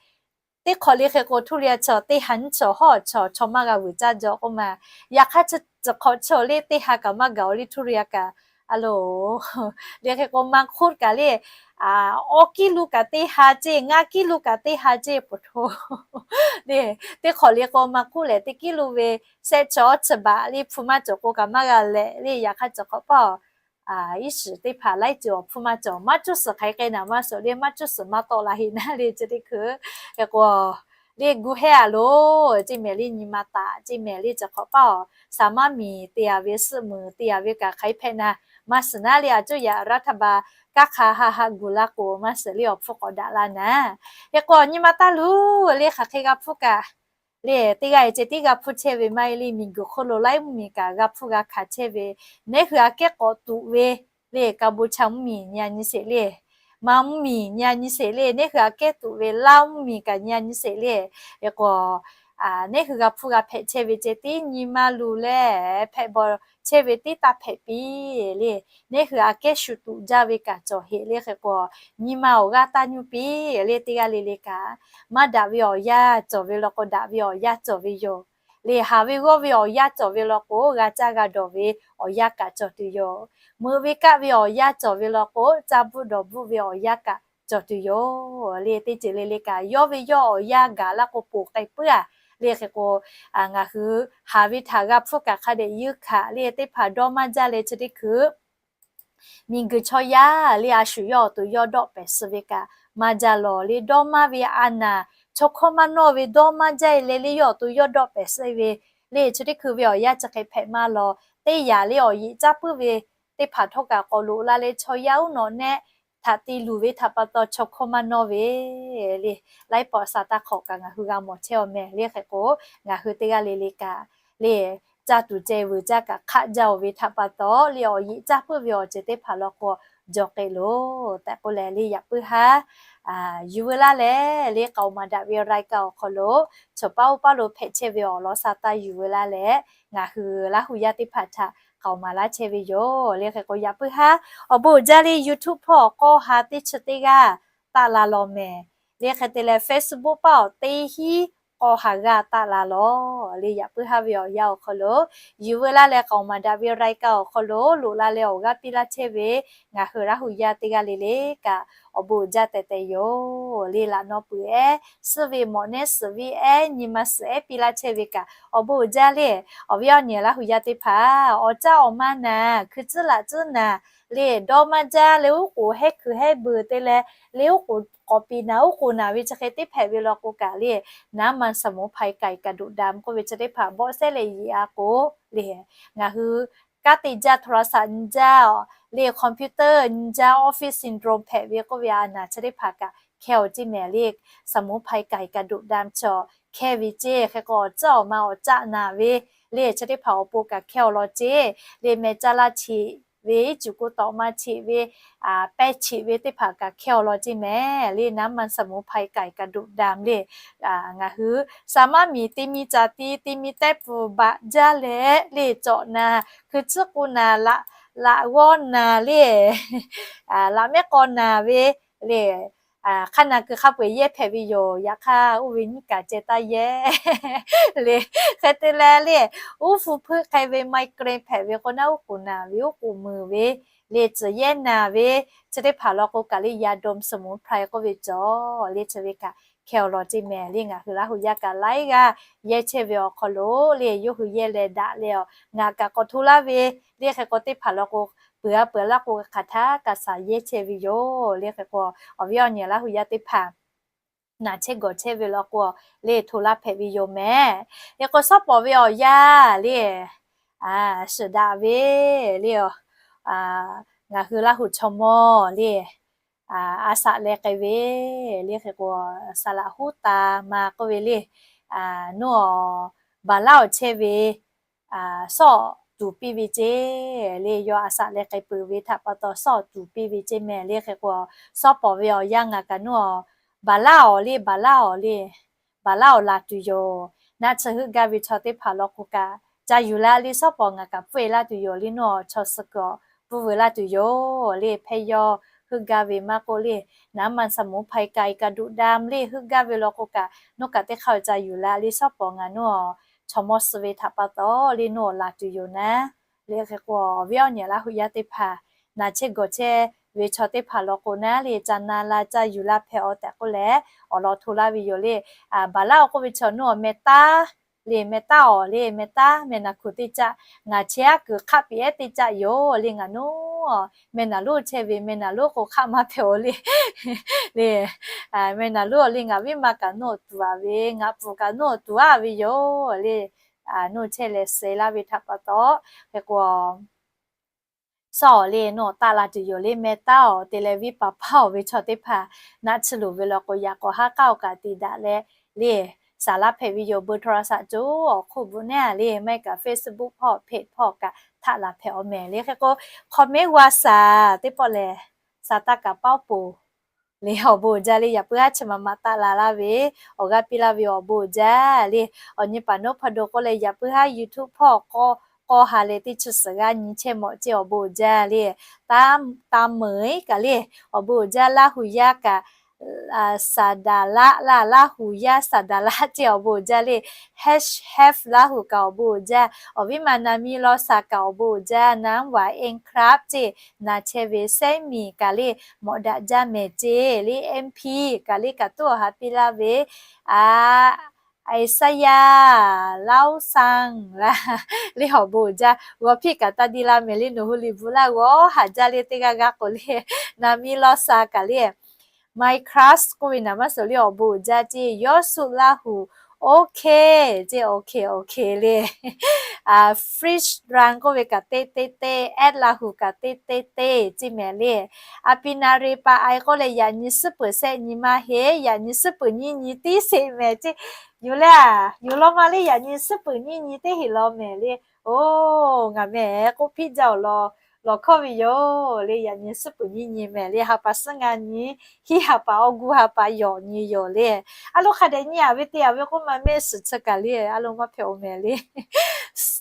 teˇ hk'awꞈ le hk'e k'o, ทุเรียน chaw teˇ ha nyiˇ chaw hawˉ chaw chaw maˇ g'a vuiˬ caˇ jaw k'oˆ ma. Yaꞈ hk'aˇ chi, chi hk'awꞈ chaw le teˇ ha kaꞈ maˇ gaˬ-oˬ le ทุเรียน kaꞈ. A loˬ le, hk'e k'o, maˇ hkuˆ kaꞈ le, awˇ kiˉ luˇ kaꞈ teˇ ha ceˇ, ngaˇ kiˉ luˇ kaꞈ teˇ ha ceˇ poˬ htoˇ le. Teˇ hk'awꞈ le k'o, maˇ hkuˆ lehˬ teˇ kiˉ luˇ ve sehˆ chaw chi baˬ le, hpfuhˇ maˇ cawˬ k'o kaꞈ maˇ g'a lehꞈ le. Yaꞈ hk'aˇ chi hk'awꞈ paˇ a iˉ shiˍ teˇ hpaˍ laiˉ ceuˬ awˬ hpfuhˇ maˇ cawˬ, maˇ cuˇ suhˍ hk'aˬ hk'e k'ai naˍ maˇ suhˍ le, maˇ cuˇ suhˍ maˇ tawˆ la heˆ naˉ le chi teˇ hkui. Hk'e k'o, le gu hehˉ a loˬ, ceˇ mehˍ le nyi ma taꞈ, ceˇ mehˍ le chi hk'awꞈ paˇ-oˬ, saˍ maˇ miˬ te a ve, suhˆ muiˬ te a ve kaꞈ hk'aˬ hk'e hpehꞈ naˍ maˇ suhˍ naˉ le, a cuˇ yaꞈ รัฐบาล kanˉ hk'a ha ha gu laˇ k'o maˇ suhˍ le awˬ hpfuhˇ k'awꞈ daꞈ la naˍ. Hk'e k'o, nyi ma taˇ luˬ le, hk'aˬ hk'e g'a hpuˇ kaꞈ le, teˇ g'aˇ e ceh tiˉ g'a hpuˇ chehˇ ve maˇ heˆ le, miˬguiˬ hk'oˆ lo laiˉ mvuhˇmiˬ kaꞈ g'a hpuˇ g'a hkanˍ chehˇ ve, neˉ hui aꞈ kehˉ k'awꞈ tuꞈ ve le, Kaˍboˍchaˍ mvuhˇmiˬ nyi a nyi sheˍ le, Manˇ mvuhˇmiˬ nyi a nyi sheˍ le, neˉ hui aꞈ kehˉ tuꞈ ve Laˇ mvuhˇmiˬ kaꞈ nyi a nyi sheˍ le. Hk'e k'o, neˉ hui g'a hpuˇ g'a hpehꞈ chehˇ ve ceh tiˉ nyi ma luˬ leh hpehꞈ bawˬ chehˇ ve tiˉ taˇ hpehꞈ piˇ le. Neˉ hui aꞈ kehˉ shu tuꞈ jaˇ ve kaꞈ cawˬ heˆ le. Hk'e k'o, nyi ma awˬ g'aˇ taˇ nyuˇ piˇ le. Teˇ g'aˇ le le kaꞈ, maˇ daꞈ ve awˬ yanˇ cawˬ ve law k'o, daꞈ ve awˬ yanˇ cawˬ ve yoˬ le. Haˍ ve g'awˇ ve awˬ yanˇ cawˬ ve law k'o, g'a caˇ g'a dawˬ ve awˬ yanˇ kaꞈ cawˬ tuˬ yoˬ. Meuꞈ ve kaˆ ve awˬ yanˇ cawˬ ve law k'o, caˇ bvuhˆ dawˬ bvuhˆ ve awˬ yanˇ kaꞈ cawˬ tuˬ yoˬ le. Teˇ ceuˬ le le kaꞈ, yawˇ ve yawˇ awˬ yanˇ gaˬ laˇ k'o, ponˬ k'ai puiˉ a le. Hk'e k'o, ngaˬ hui haˍ ve htaꞈ g'a hpuˇ kaꞈ hk'a dehꞈ yeunˇ hkanˍ le. Teˇ hpaˍ dawˇ maˇ jaˇ leh chi teˇ hkui miˬguiˬ chaw yaˇ le, a shu yawˇ awˬ to yawˇ dawˆ pehˍ suh ve kaꞈ maˇ jaˇ lawˬ le. Dawˇ maˇ ve a naˍ, chaw hkawˇ maˇ nawˇ ve dawˇ maˇ jaˇ e leh le, yawˇ awˬ to yawˇ dawˆ pehˍ suh ve le. Chi teˇ hkui ve awˬ yanˇ chi hk'e hpehꞈ maˇ lawˬ. Teˇ yanˇ le awˬ yeꞈ caˇ puiˉ ve teˇ hpaˍ htawˇ kaꞈ k'awꞈ loꞈ la leh, chaw yaˇ uˉ nawꞈ nehˆ htaꞈ te luˬ ve htaꞈ pa taw chaw hkawˇ maˇ nawˇ ve le. Laiˉ pawˆ sa taˇ hk'awꞈ kaꞈ ngaˬ hui g'a mawˬ chehˇ-oˬ mehˍ le. Hk'e k'o, ngaˬ hui teˇ g'aˇ le le kaꞈ le, caˇ tuˬ ceh vuiˬ caˇ kaꞈ hk'aˆ jaˇ-oˬ ve htaꞈ pa taw le, awˬ yeꞈ caˇ puiˉ ve awˬ ceuˬ teˇ hpaˍ law k'o, jaw k'ai loˬ tehꞈ k'oˆ leh le, yaꞈ puiˉ haˉ yuˬ veu laˇ leh le, k'aoˍ maˍ daꞈ ve รายการ awˬ hk'aw lo, chaw paˉ oˇ paˉ lo hpehꞈ chehˇ ve awˬ lawn sa taˇ yuˬ veu laˇ leh, ngaˬ hui Laˇ huˍ yaˇ teˇ hpaˍ htaꞈ k'aoˍ maˍ laˇ chehˇ ve yoˬ le. Hk'e k'o, yaꞈ puiˉ haˉ awˬ bon uiˍ jaˇ le, YouTube hpawˇ awˬ k'awˇ ha teˇ chi teˇ g'aˇ taˆ la law mehˍ Le hk'e te leh Facebook paˆ awˬ teˇ hinˉ k'aw haˍ g'aˇ taˆ la lawˬ le. Yaꞈ puiˉ haˉ ve awˬ yanˇ awˬ hk'aw lo yuˬ veu laˇ leh k'aoˍ maˍ daꞈ ve รายการ awˬ hk'aw lo loꞈ la leh awˬ g'aˇ piˇ laˇ chehˇ ve ngaˬ hui Laˇ huˍ yaˇ teˇ g'aˇ le le kaꞈ awˬ bon uiˍ jaˇ tehꞈ tehꞈ yoˬ le. Laꞈ naw peuˬ ehˉ suhˉ ve mawꞈ nehˉ suhˍ viˉ ehˉ nyi ma suhˍ ehˉ piˇ laˇ chehˇ ve kaꞈ awˬ bon uiˍ jaˇ le. Awˬ viˉ awˬ nyi Laˇ huˍ yaˇ teˇ hpaˍ awˬ caˆ awˬ ma naˬ, hkui tcuhˉ laꞈ tcuhˉ naˬ le, dawˇ maˇ jaˇ le, uˉ k'oˍ hehˉ hkui hehˉ beuꞈ te leh le, uˉ k'oˍ k'awꞈ piˍ naˬ, uˉ k'oˍ naˬ ve chi hk'e teˇ hpehꞈ ve law k'o kaꞈ le, น้ำมันสมุนไพร ไก่กระดูกดำ k'oˆ ve chi teˇ hpaˍ bawˆ sehˉ leh yeꞈ a k'o le, ngaˬ hui kanˉ te jaˇ โทรศัพท์ nyi jaˇ le, computer nyi jaˇ, office syndrome hpehꞈ ve k'oˆ ve a naˬ chi teˇ hpaˍ kaꞈ hkehˇ aˬ ceˇ mehˍ le. สมุนไพร ไก่กระดูกดำ chaw hkehˇ ve ceˇ. Hk'e k'o awˬ caˆ awˬ ma awˬ caˆ naˬ ve le chi teˇ hpaˍ awˬ pon kaꞈ hkehˇ aˬ law ceˇ le. Meh caˇ laˇ cheꞈ ve, iˉ cuˬ k'o tawꞈ ma cheꞈ ve, pehˇ cheꞈ ve teˇ hpaˍ kaꞈ hkehˇ aˬ law ceˇ mehˍ le. น้ำมันสมุนไพร ไก่กระดูกดำ le, ngaˬ hui sa maˇ miˬ te mi caˬ ti te mi tehˇ pfuhˍ baꞈ jaˇ leh le, cawꞈ naˬ, hkui tcuhˉ k'o naˬ, laꞈ g'awˇ naˬ le, laꞈ mehˉ k'aw naˬ ve le, hk'a naˬ kuiˬ hk'a peu-eˬ yehˇ hpehꞈ ve yoˬ. Yaꞈ hk'aˇ oˇ ve nyiˇ kaꞈ ceh taˇ yehˇ le. Hk'e te leh le, uˉ hpu hpuiˇ hk'e ve ไมเกรน hpehꞈ ve k'o naˉ, uˉ k'oˍ naˬ ve, uˉ k'oˍ meuˍ ve le, tcuhˬ yehˇ naˬ ve chi teˇ hpaˍ law k'o kaꞈ le, ยาดมสมุนไพร k'oˆ ve cawˬ le chi ve kaꞈ hkehˇ aˬ law ceˇ mehˍ le. Ngaˬ hui Laˇ huˍ yaˇ kaꞈ laiˉ g'aˇ yehˇ chehˇ ve awˬ hk'aw lo le, yawˇ hui yehˇ leh daꞈ leh awˬ ngaˬ kaꞈ k'awꞈ hto laˇ ve le. Hk'e k'o teˇ hpaˍ law k'o peuˬ a peuˬ laˇ k'o hk'aˬ htaˇ kaꞈ shaˍ yehˇ chehˇ ve yoˬ le. Hk'e k'o awˬ viˉ awˬ nyi Laˇ huˍ yaˇ teˇ hpaˍ naˬ chehˇ gawˬ chehˇ ve law k'o le, hto laˇ hpehꞈ ve yoˬ mehˍ. Hk'e k'o suhˉ pawˍ ve awˬ yanˇ le, suhˍ daꞈ ve le, ngaˬ hui Laˇ huˍ chaw mawˇ le, a saꞈ leh k'ai ve le. Hk'e k'o saˍ laꞈ huˉ ta ma k'oˆ ve le, nuˇ awˬ baˍ laˉ awˬ chehˇ ve sawˉ awˬ tuˍ piˇ ve ceˇ le. Yawˇ a saꞈ leh k'ai peuˬ ve htaꞈ pa taw sawˉ awˬ tuˍ piˇ ve ceˇ mehˍ le. Hk'e k'o suhˉ pawˍ ve awˬ yanˇ ngaˬ kaꞈ nuˇ awˬ baˍ laˉ awˬ le, baˍ laˉ awˬ le, baˍ laˉ awˬ laˬ tuˬ yoˬ. Naˆ tsuhˇ heuˆ gaˇ ve chaw teˇ hpaˍ law k'o kaꞈ ca yuˬ la le, suhˉ pawˍ ngaˬ kaꞈ pfuhˇ e laˇ tuˬ yoˬ le, nuˇ awˬ chaw suh kuiˬ awˬ pfuhˇ veu laˇ tuˬ yoˬ le. Hpehˇ yawˇ heuˆ gaˇ ve maˇ k'oˆ le, น้ำมันสมุนไพร ไก่กระดูกดำ le heuˆ gaˇ ve law k'o kaꞈ nuˇ kaꞈ teˇ hk'aˇ ca yuˬ la le, suhˉ pawˍ ngaˬ nuˇ awˬ chaw mawˇ suh ve htaꞈ pa taw le nuˇ awˬ laˬ tuˬ yoˬ naˉ le. Hk'e k'o awˬ viˉ awˬ nyi Laˇ huˍ yaˇ teˇ hpaˍ naˬ chehˇ gawˬ chehˇ ve chaw teˇ hpaˍ law k'o naˉ le ca na la ca yuˬ la hpehꞈ aˬ tehꞈ k'oˆ leh awˬ lawn hto laˇ ve yoˬ le. Baˍ laˉ awˬ k'oˆ ve chaw nuˇ awˬ meh taˉ le, meh taˉ awˬ le, meh taˉ meh naˬ hkuˬ teˇ caˆ, ngaˬ chehˇ aˉ kuiˬ hk'aˆ piˍ ehˉ teˇ caˆ yoˬ le. Ngaˬ nuˇ meh naˬ lonˉ chehˇ ve meh naˬ lonˉ k'o hk'aˆ maˇ hpehꞈ aˬ le le, meh naˬ lonˉ awˬ le ngaˬ viˉ ma kaꞈ nuˇ awˬ tuˍ aˍ ve, ngaˬ pfuhˍ kaꞈ nuˇ awˬ tuˍ aˍ ve yoˬ le. Nuˇ chehˇ leh suh laˇ ve htaꞈ pa taw, hk'e k'o suhˉ awˬ le nuˇ awˬ taˆ la tuˬ yoˬ le. Meh taˉ awˬ te leh viˉ paˍ hpaˇ awˬ ve chaw teˇ hpaˍ naˆ tsuhˇ loˍ ve law k'o yaꞈ k'awꞈ haˉ k'aˉ awˬ kaꞈ te daꞈ leh le, saˍ laˇ hpehꞈ ve yoˬ. เบอร์โทรศัพท์ coˬ awˬ hk'oˆ bvuhꞈ naˉ le, maˇ heˆ kaꞈ Facebook hpawˇ เพจ hpawˇ kaꞈ htaˆ laˬ hpehꞈ aˬ mehˍ le. Hk'e k'o comment g'a shaˍ teˇ pawˆ lehˬ, shaˍ taˇ kaꞈ paoˉ poˬ le awˬ bon uiˍ jaˇ le. Yaꞈ puiˉ haˉ chi ma ma taˆ la laˇ ve, awˬ g'aˇ piˇ laˇ ve awˬ bon uiˍ jaˇ le. Awˬ nyi paˍ noˉ hpaˇ do k'oˆ leh yaꞈ puiˉ haˉ YouTube hpawˇ k'awˇ ha leh teˇ chi suhˍ g'aˇ nyi chehˇ mawꞈ ceˇ awˬ bon uiˍ jaˇ le. Taˍ, Taˍ meuˍ kaꞈ le awˬ bon uiˍ jaˇ. Laˇ huˍ yaˇ kaꞈ, Saˍdaˍlaˆ laˇ, Laˇ huˍ yaˇ Saˍdaˍlaˆ ceˇ awˬ bon uiˍ jaˇ le. Hash have Laˇ huˍ kaꞈ awˬ bon uiˍ jaˇ. Awˬ viˉ ma naˍ mi law shaˍ kaꞈ awˬ bon uiˍ jaˇ. Naˉ wa Enkrab ceˇ naˬ chehˇ ve Sehˉ miˬ kaꞈ le, mawꞈ daꞈ jaˇ mehˍ ceˇ le. Enphˇ kaꞈ le kaꞈ tuˉ awˬ ha piˇ laˇ ve, a, Isayaˇ Laosanˇ laˇ le awˬ bon uiˍ jaˇ. G'awˬ hpiˇ kaꞈ taˇ diˇ laˇ mehˍ le, nawˬ hui liꞈ bvuhꞈ laˇ g'awˬ haˍ jaˇ le teˇ g'aˇ g'aˇ k'oꞈ le. Naˍ mi law shaˍ kaꞈ le, Minecraft k'oˆ ve naˍ maˇ suhˍ le awˬ bon uiˍ jaˇ ceˇ. Yawˇ suh Laˇ huˍ, OK ceˇ, OK, OK le. Fridge run k'oˆ ve kaꞈ teˇ teˇ teˇ, at Laˇ huˍ kaꞈ teˇ teˇ teˇ ceˇ mehˍ le. A pi na re pa ai k'oˆ leh yaꞈ nyi suhˉ peuˍ sehˆ nyi maˇ heˆ, yaꞈ nyi suhˉ peuˍ nyiˇ nyi tiˉ sheˍ mehˍ ceˇ. Yuˬ le a, yuˬ law ma le, yaꞈ nyi suhˉ peuˍ nyiˇ nyi teˇ heˍ law mehˍ le. Oˬ, ngaˬ mehˍ k'oˆ piˇ jaˇ awˬ lawn lawˬ hkawˇ ve yoˬ le. Yaꞈ nyi suhˉ peuˍ nyiˇ nyi mehˍ le. Ha pa suhˉ ngaˇ nyi, hiˉ ha pa awˬ gu ha pa yawˬ nyi yoˬ le. A lo hk'a dehꞈ nyi a ve te a ve k'oˆ ma mehˆ suhˍ chi kaꞈ le, a lo maˇ hpehꞈ aˬ mehˍ le.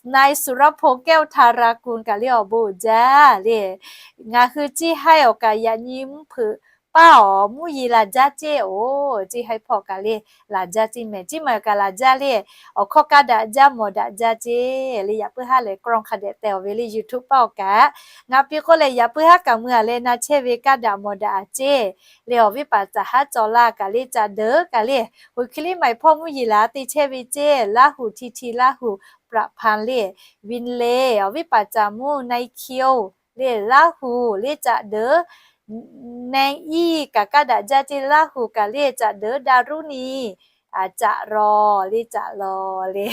Naˬ suhˍ raˇ hpaw kehˉ oˇ htaˇ ra kun kaꞈ le awˬ bon uiˍ jaˇ le. Ngaˬ hui ciˇ haiˉ awˬ kaꞈ yaꞈ nyi mvuhˇ hpeuꞈ paˇ awˬ mvuhˇ yeˬ laˬ jaˇ ceˇ oˬ, ceˇ haiˉ hpawˇ kaꞈ le laˬ jaˇ ceˇ mehˍ. Ceˇ maˬ kaꞈ laˬ jaˇ le, awˬ hkawˇ kaˇ daꞈ jaˇ mawˬ daꞈ jaˇ ceˇ le. Yaꞈ puiˉ haˉ lehˬ กล้อง hk'a dehꞈ teh awˬ ve le YouTube paˇ awˬ kaꞈ. Ngaˬ piˇ k'oˆ leh yaꞈ puiˉ haˉ kaꞈ mui a leh na chehˇ ve kaˇ daꞈ mawˬ daꞈ a ceˇ le. Awˬ viˉ paˍ caˍ haˉ cawˬ la kaꞈ le caꞈ deuˬ kaꞈ le, Hkui Hkiˇ liˇ maˬ hpawˇ mvuhˇ yeˬ laˬ te chehˇ ve ceˇ. Laˇ huˍ hti hti Laˇ huˍ ประพันธ์ le, วินเลย์ awˬ viˉ paˍ caˍ mvuhˇ นายคิว le, Laˇ huˍ le caꞈ deuˬ, นายอี kaꞈ kaˇ daꞈ jaˇ ceˇ. Laˇ huˍ kaꞈ le caꞈ deuˬ, ดารุณี caꞈ raw le caꞈ law le,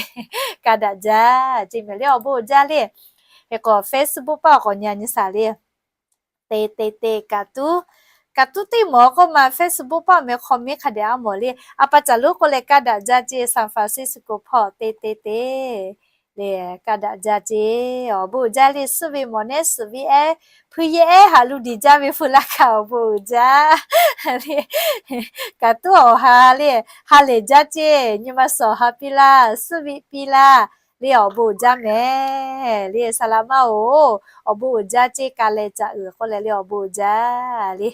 kaˇ daꞈ jaˇ ceˇ mehˍ le awˬ bon uiˍ jaˇ le. Hk'e k'o Facebook paˇ awˬ k'awꞈ nyi nyi shaˍ le. Te te te kaꞈ tuˉ, kaꞈ tuˉ teˇ mawˬ k'oˆ ma Facebook paˇ awˬ meh hk'aw miˉ hk'a dehꞈ a mawˬ le. A pa caˬ lonˉ k'oˆ leh kaˇ daꞈ jaˇ ceˇ. San Francisco hpawˇ te te te le, kaˇ daꞈ jaˇ ceˇ. Awˬ bon uiˍ jaˇ le. Suhˆ ve mawˬ nehˉ suhˍ ve ehˉ, hpui yehˬ ehˉ haꞈ lu diˬ jaˇ ve hpu laˇ kaꞈ awˬ bon uiˍ jaˇ le. Kaꞈ tuˉ awˬ ha le, ha lehˬ jaˇ ceˇ. Nyi ma suhˍ awˬ ha piˇ laˇ, suhˆ ve piˇ laˇ le awˬ bon uiˍ jaˇ mehˍ le. Saˍ laꞈ maˇ oˬ, awˬ bon uiˍ jaˇ ceˇ. Ka leh caꞈ uiˍ k'oˆ leh le awˬ bon uiˍ jaˇ le.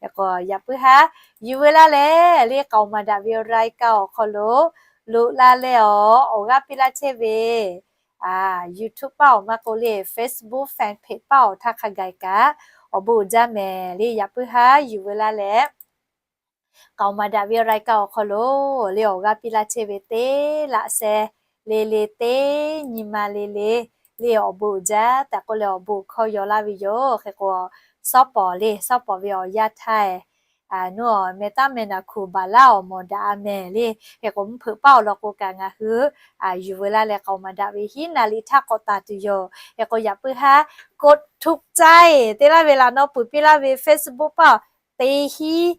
Yaꞈ puiˉ haˉ yuˬ veu laˇ leh le k'aoˍ maˍ daꞈ ve awˬ รายการ awˬ hk'aw lo loꞈ la leh awˬ awˬ g'aˇ piˇ laˇ chehˇ ve YouTube paˇ awˬ maˇ k'oˆ le Facebook fan page paˇ awˬ htaˇ hk'a gaˬ kaꞈ awˬ bon uiˍ jaˇ mehˍ le. Yaꞈ puiˉ haˉ yuˬ veu laˇ leh k'aoˍ maˍ daꞈ ve รายการ awˬ hk'aw lo le awˬ g'aˇ piˇ laˇ chehˇ ve teˇ laꞈ sheh le le teˇ nyi ma le le le awˬ bon uiˍ jaˇ tehꞈ k'oˆ leh awˬ bon hkawˇ yaw laˇ ve yoˬ. Hk'e k'o, shawˉ pawˍ le shawˉ pawˍ ve awˬ yaˇ htaˇ e, nuˇ awˬ meh taˉ meh naˬ hkuˬ baˬ laˇ awˬ mawˬ daꞈ a mehˍ le. Hk'e k'o, mvuhˇ hpeuꞈ paˇ awˬ lawn k'o kaꞈ ngaˬ hui yuˬ veu laˇ leh k'aoˍ maˍ daꞈ ve hiˉ naˍ liꞈ htaˇ k'awꞈ taˍ tuˬ yoˬ. Hk'e k'o, yaꞈ puiˉ haˉ กดถูกใจ te laˇ ve laꞈ naw peuˬ piˇ laˇ ve Facebook paˇ teˇ hiˉ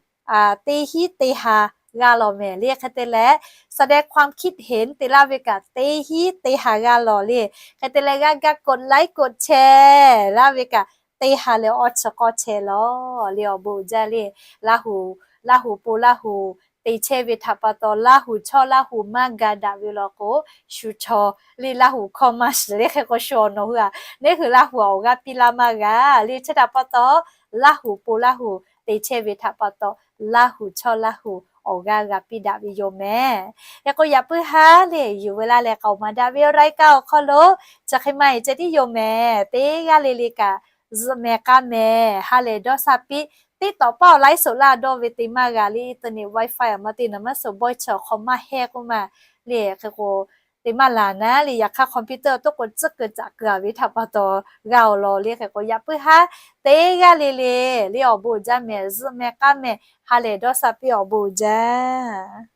teˇ hiˉ teˇ ha g'a lawˬ mehˍ le. Hk'e te leh แสดงความคิดเห็น te laˇ ve kaꞈ teˇ hiˉ teˇ ha g'a lawˬ le. Hk'e te leh g'a ga กดไลค์ กดแชร์ laˇ ve kaꞈ teˇ ha leh awˇ chi k'awˇ chehˇ lawˬ le awˬ bon uiˍ jaˇ le. Laˇ huˍ, Laˇ huˍ po Laˇ huˍ te chehˇ ve htaꞈ pa taw Laˇ huˍ chawˇ Laˇ huˍ maˇ ga daꞈ ve law k'o, shu chaw le Laˇ huˍ hkawˇ maˇ shiˍ le. Hk'e k'o shu awˬ nawˬ hui a neˉ hui Laˇ huˍ awˬ g'aˇ piˇ laˇ maˇ g'a le. Chi htaꞈ pa taw Laˇ huˍ po Laˇ huˍ te chehˇ ve htaꞈ pa taw Laˇ huˍ chawˇ Laˇ huˍ awˬ g'aˇ g'a piˇ daꞈ ve yoˬ mehˍ. Hk'e k'o, yaꞈ puiˉ haˉ le yuˬ veu laˇ leh k'aoˍ maˍ daꞈ ve awˬ รายการ awˬ hk'aw lo chi hk'e maˇ heˆ ceh tiˉ yoˬ mehˍ. Teˇ g'aˇ le le kaꞈ zuhꞈ mehˍ k'a mehˍ ha lehˬ dawˇ sha piˇ. TikTok paˇ awˬ ไลฟ์สด laˇ dawˇ ve te maˇ g'a le. Internet WiFi a maˇ te naˍ maˇ suhˍ bawehˇ chi awˬ hk'aw maˇ hehˇ k'oˆ ma le. Hk'e k'o, te maˇ laˬ naˉ le. Yaꞈ hk'aˇ computer toˆ k'o tcuhˉ keu caꞈ keu a ve htaꞈ pa taw g'a awˬ lawn le. Hk'e k'o, yaꞈ puiˉ haˉ teˇ g'aˇ le le le awˬ bon uiˍ jaˇ mehˍ. Zuhꞈ mehˍ k'a mehˍ ha lehˬ dawˇ sha piˇ awˬ bon uiˍ jaˇ.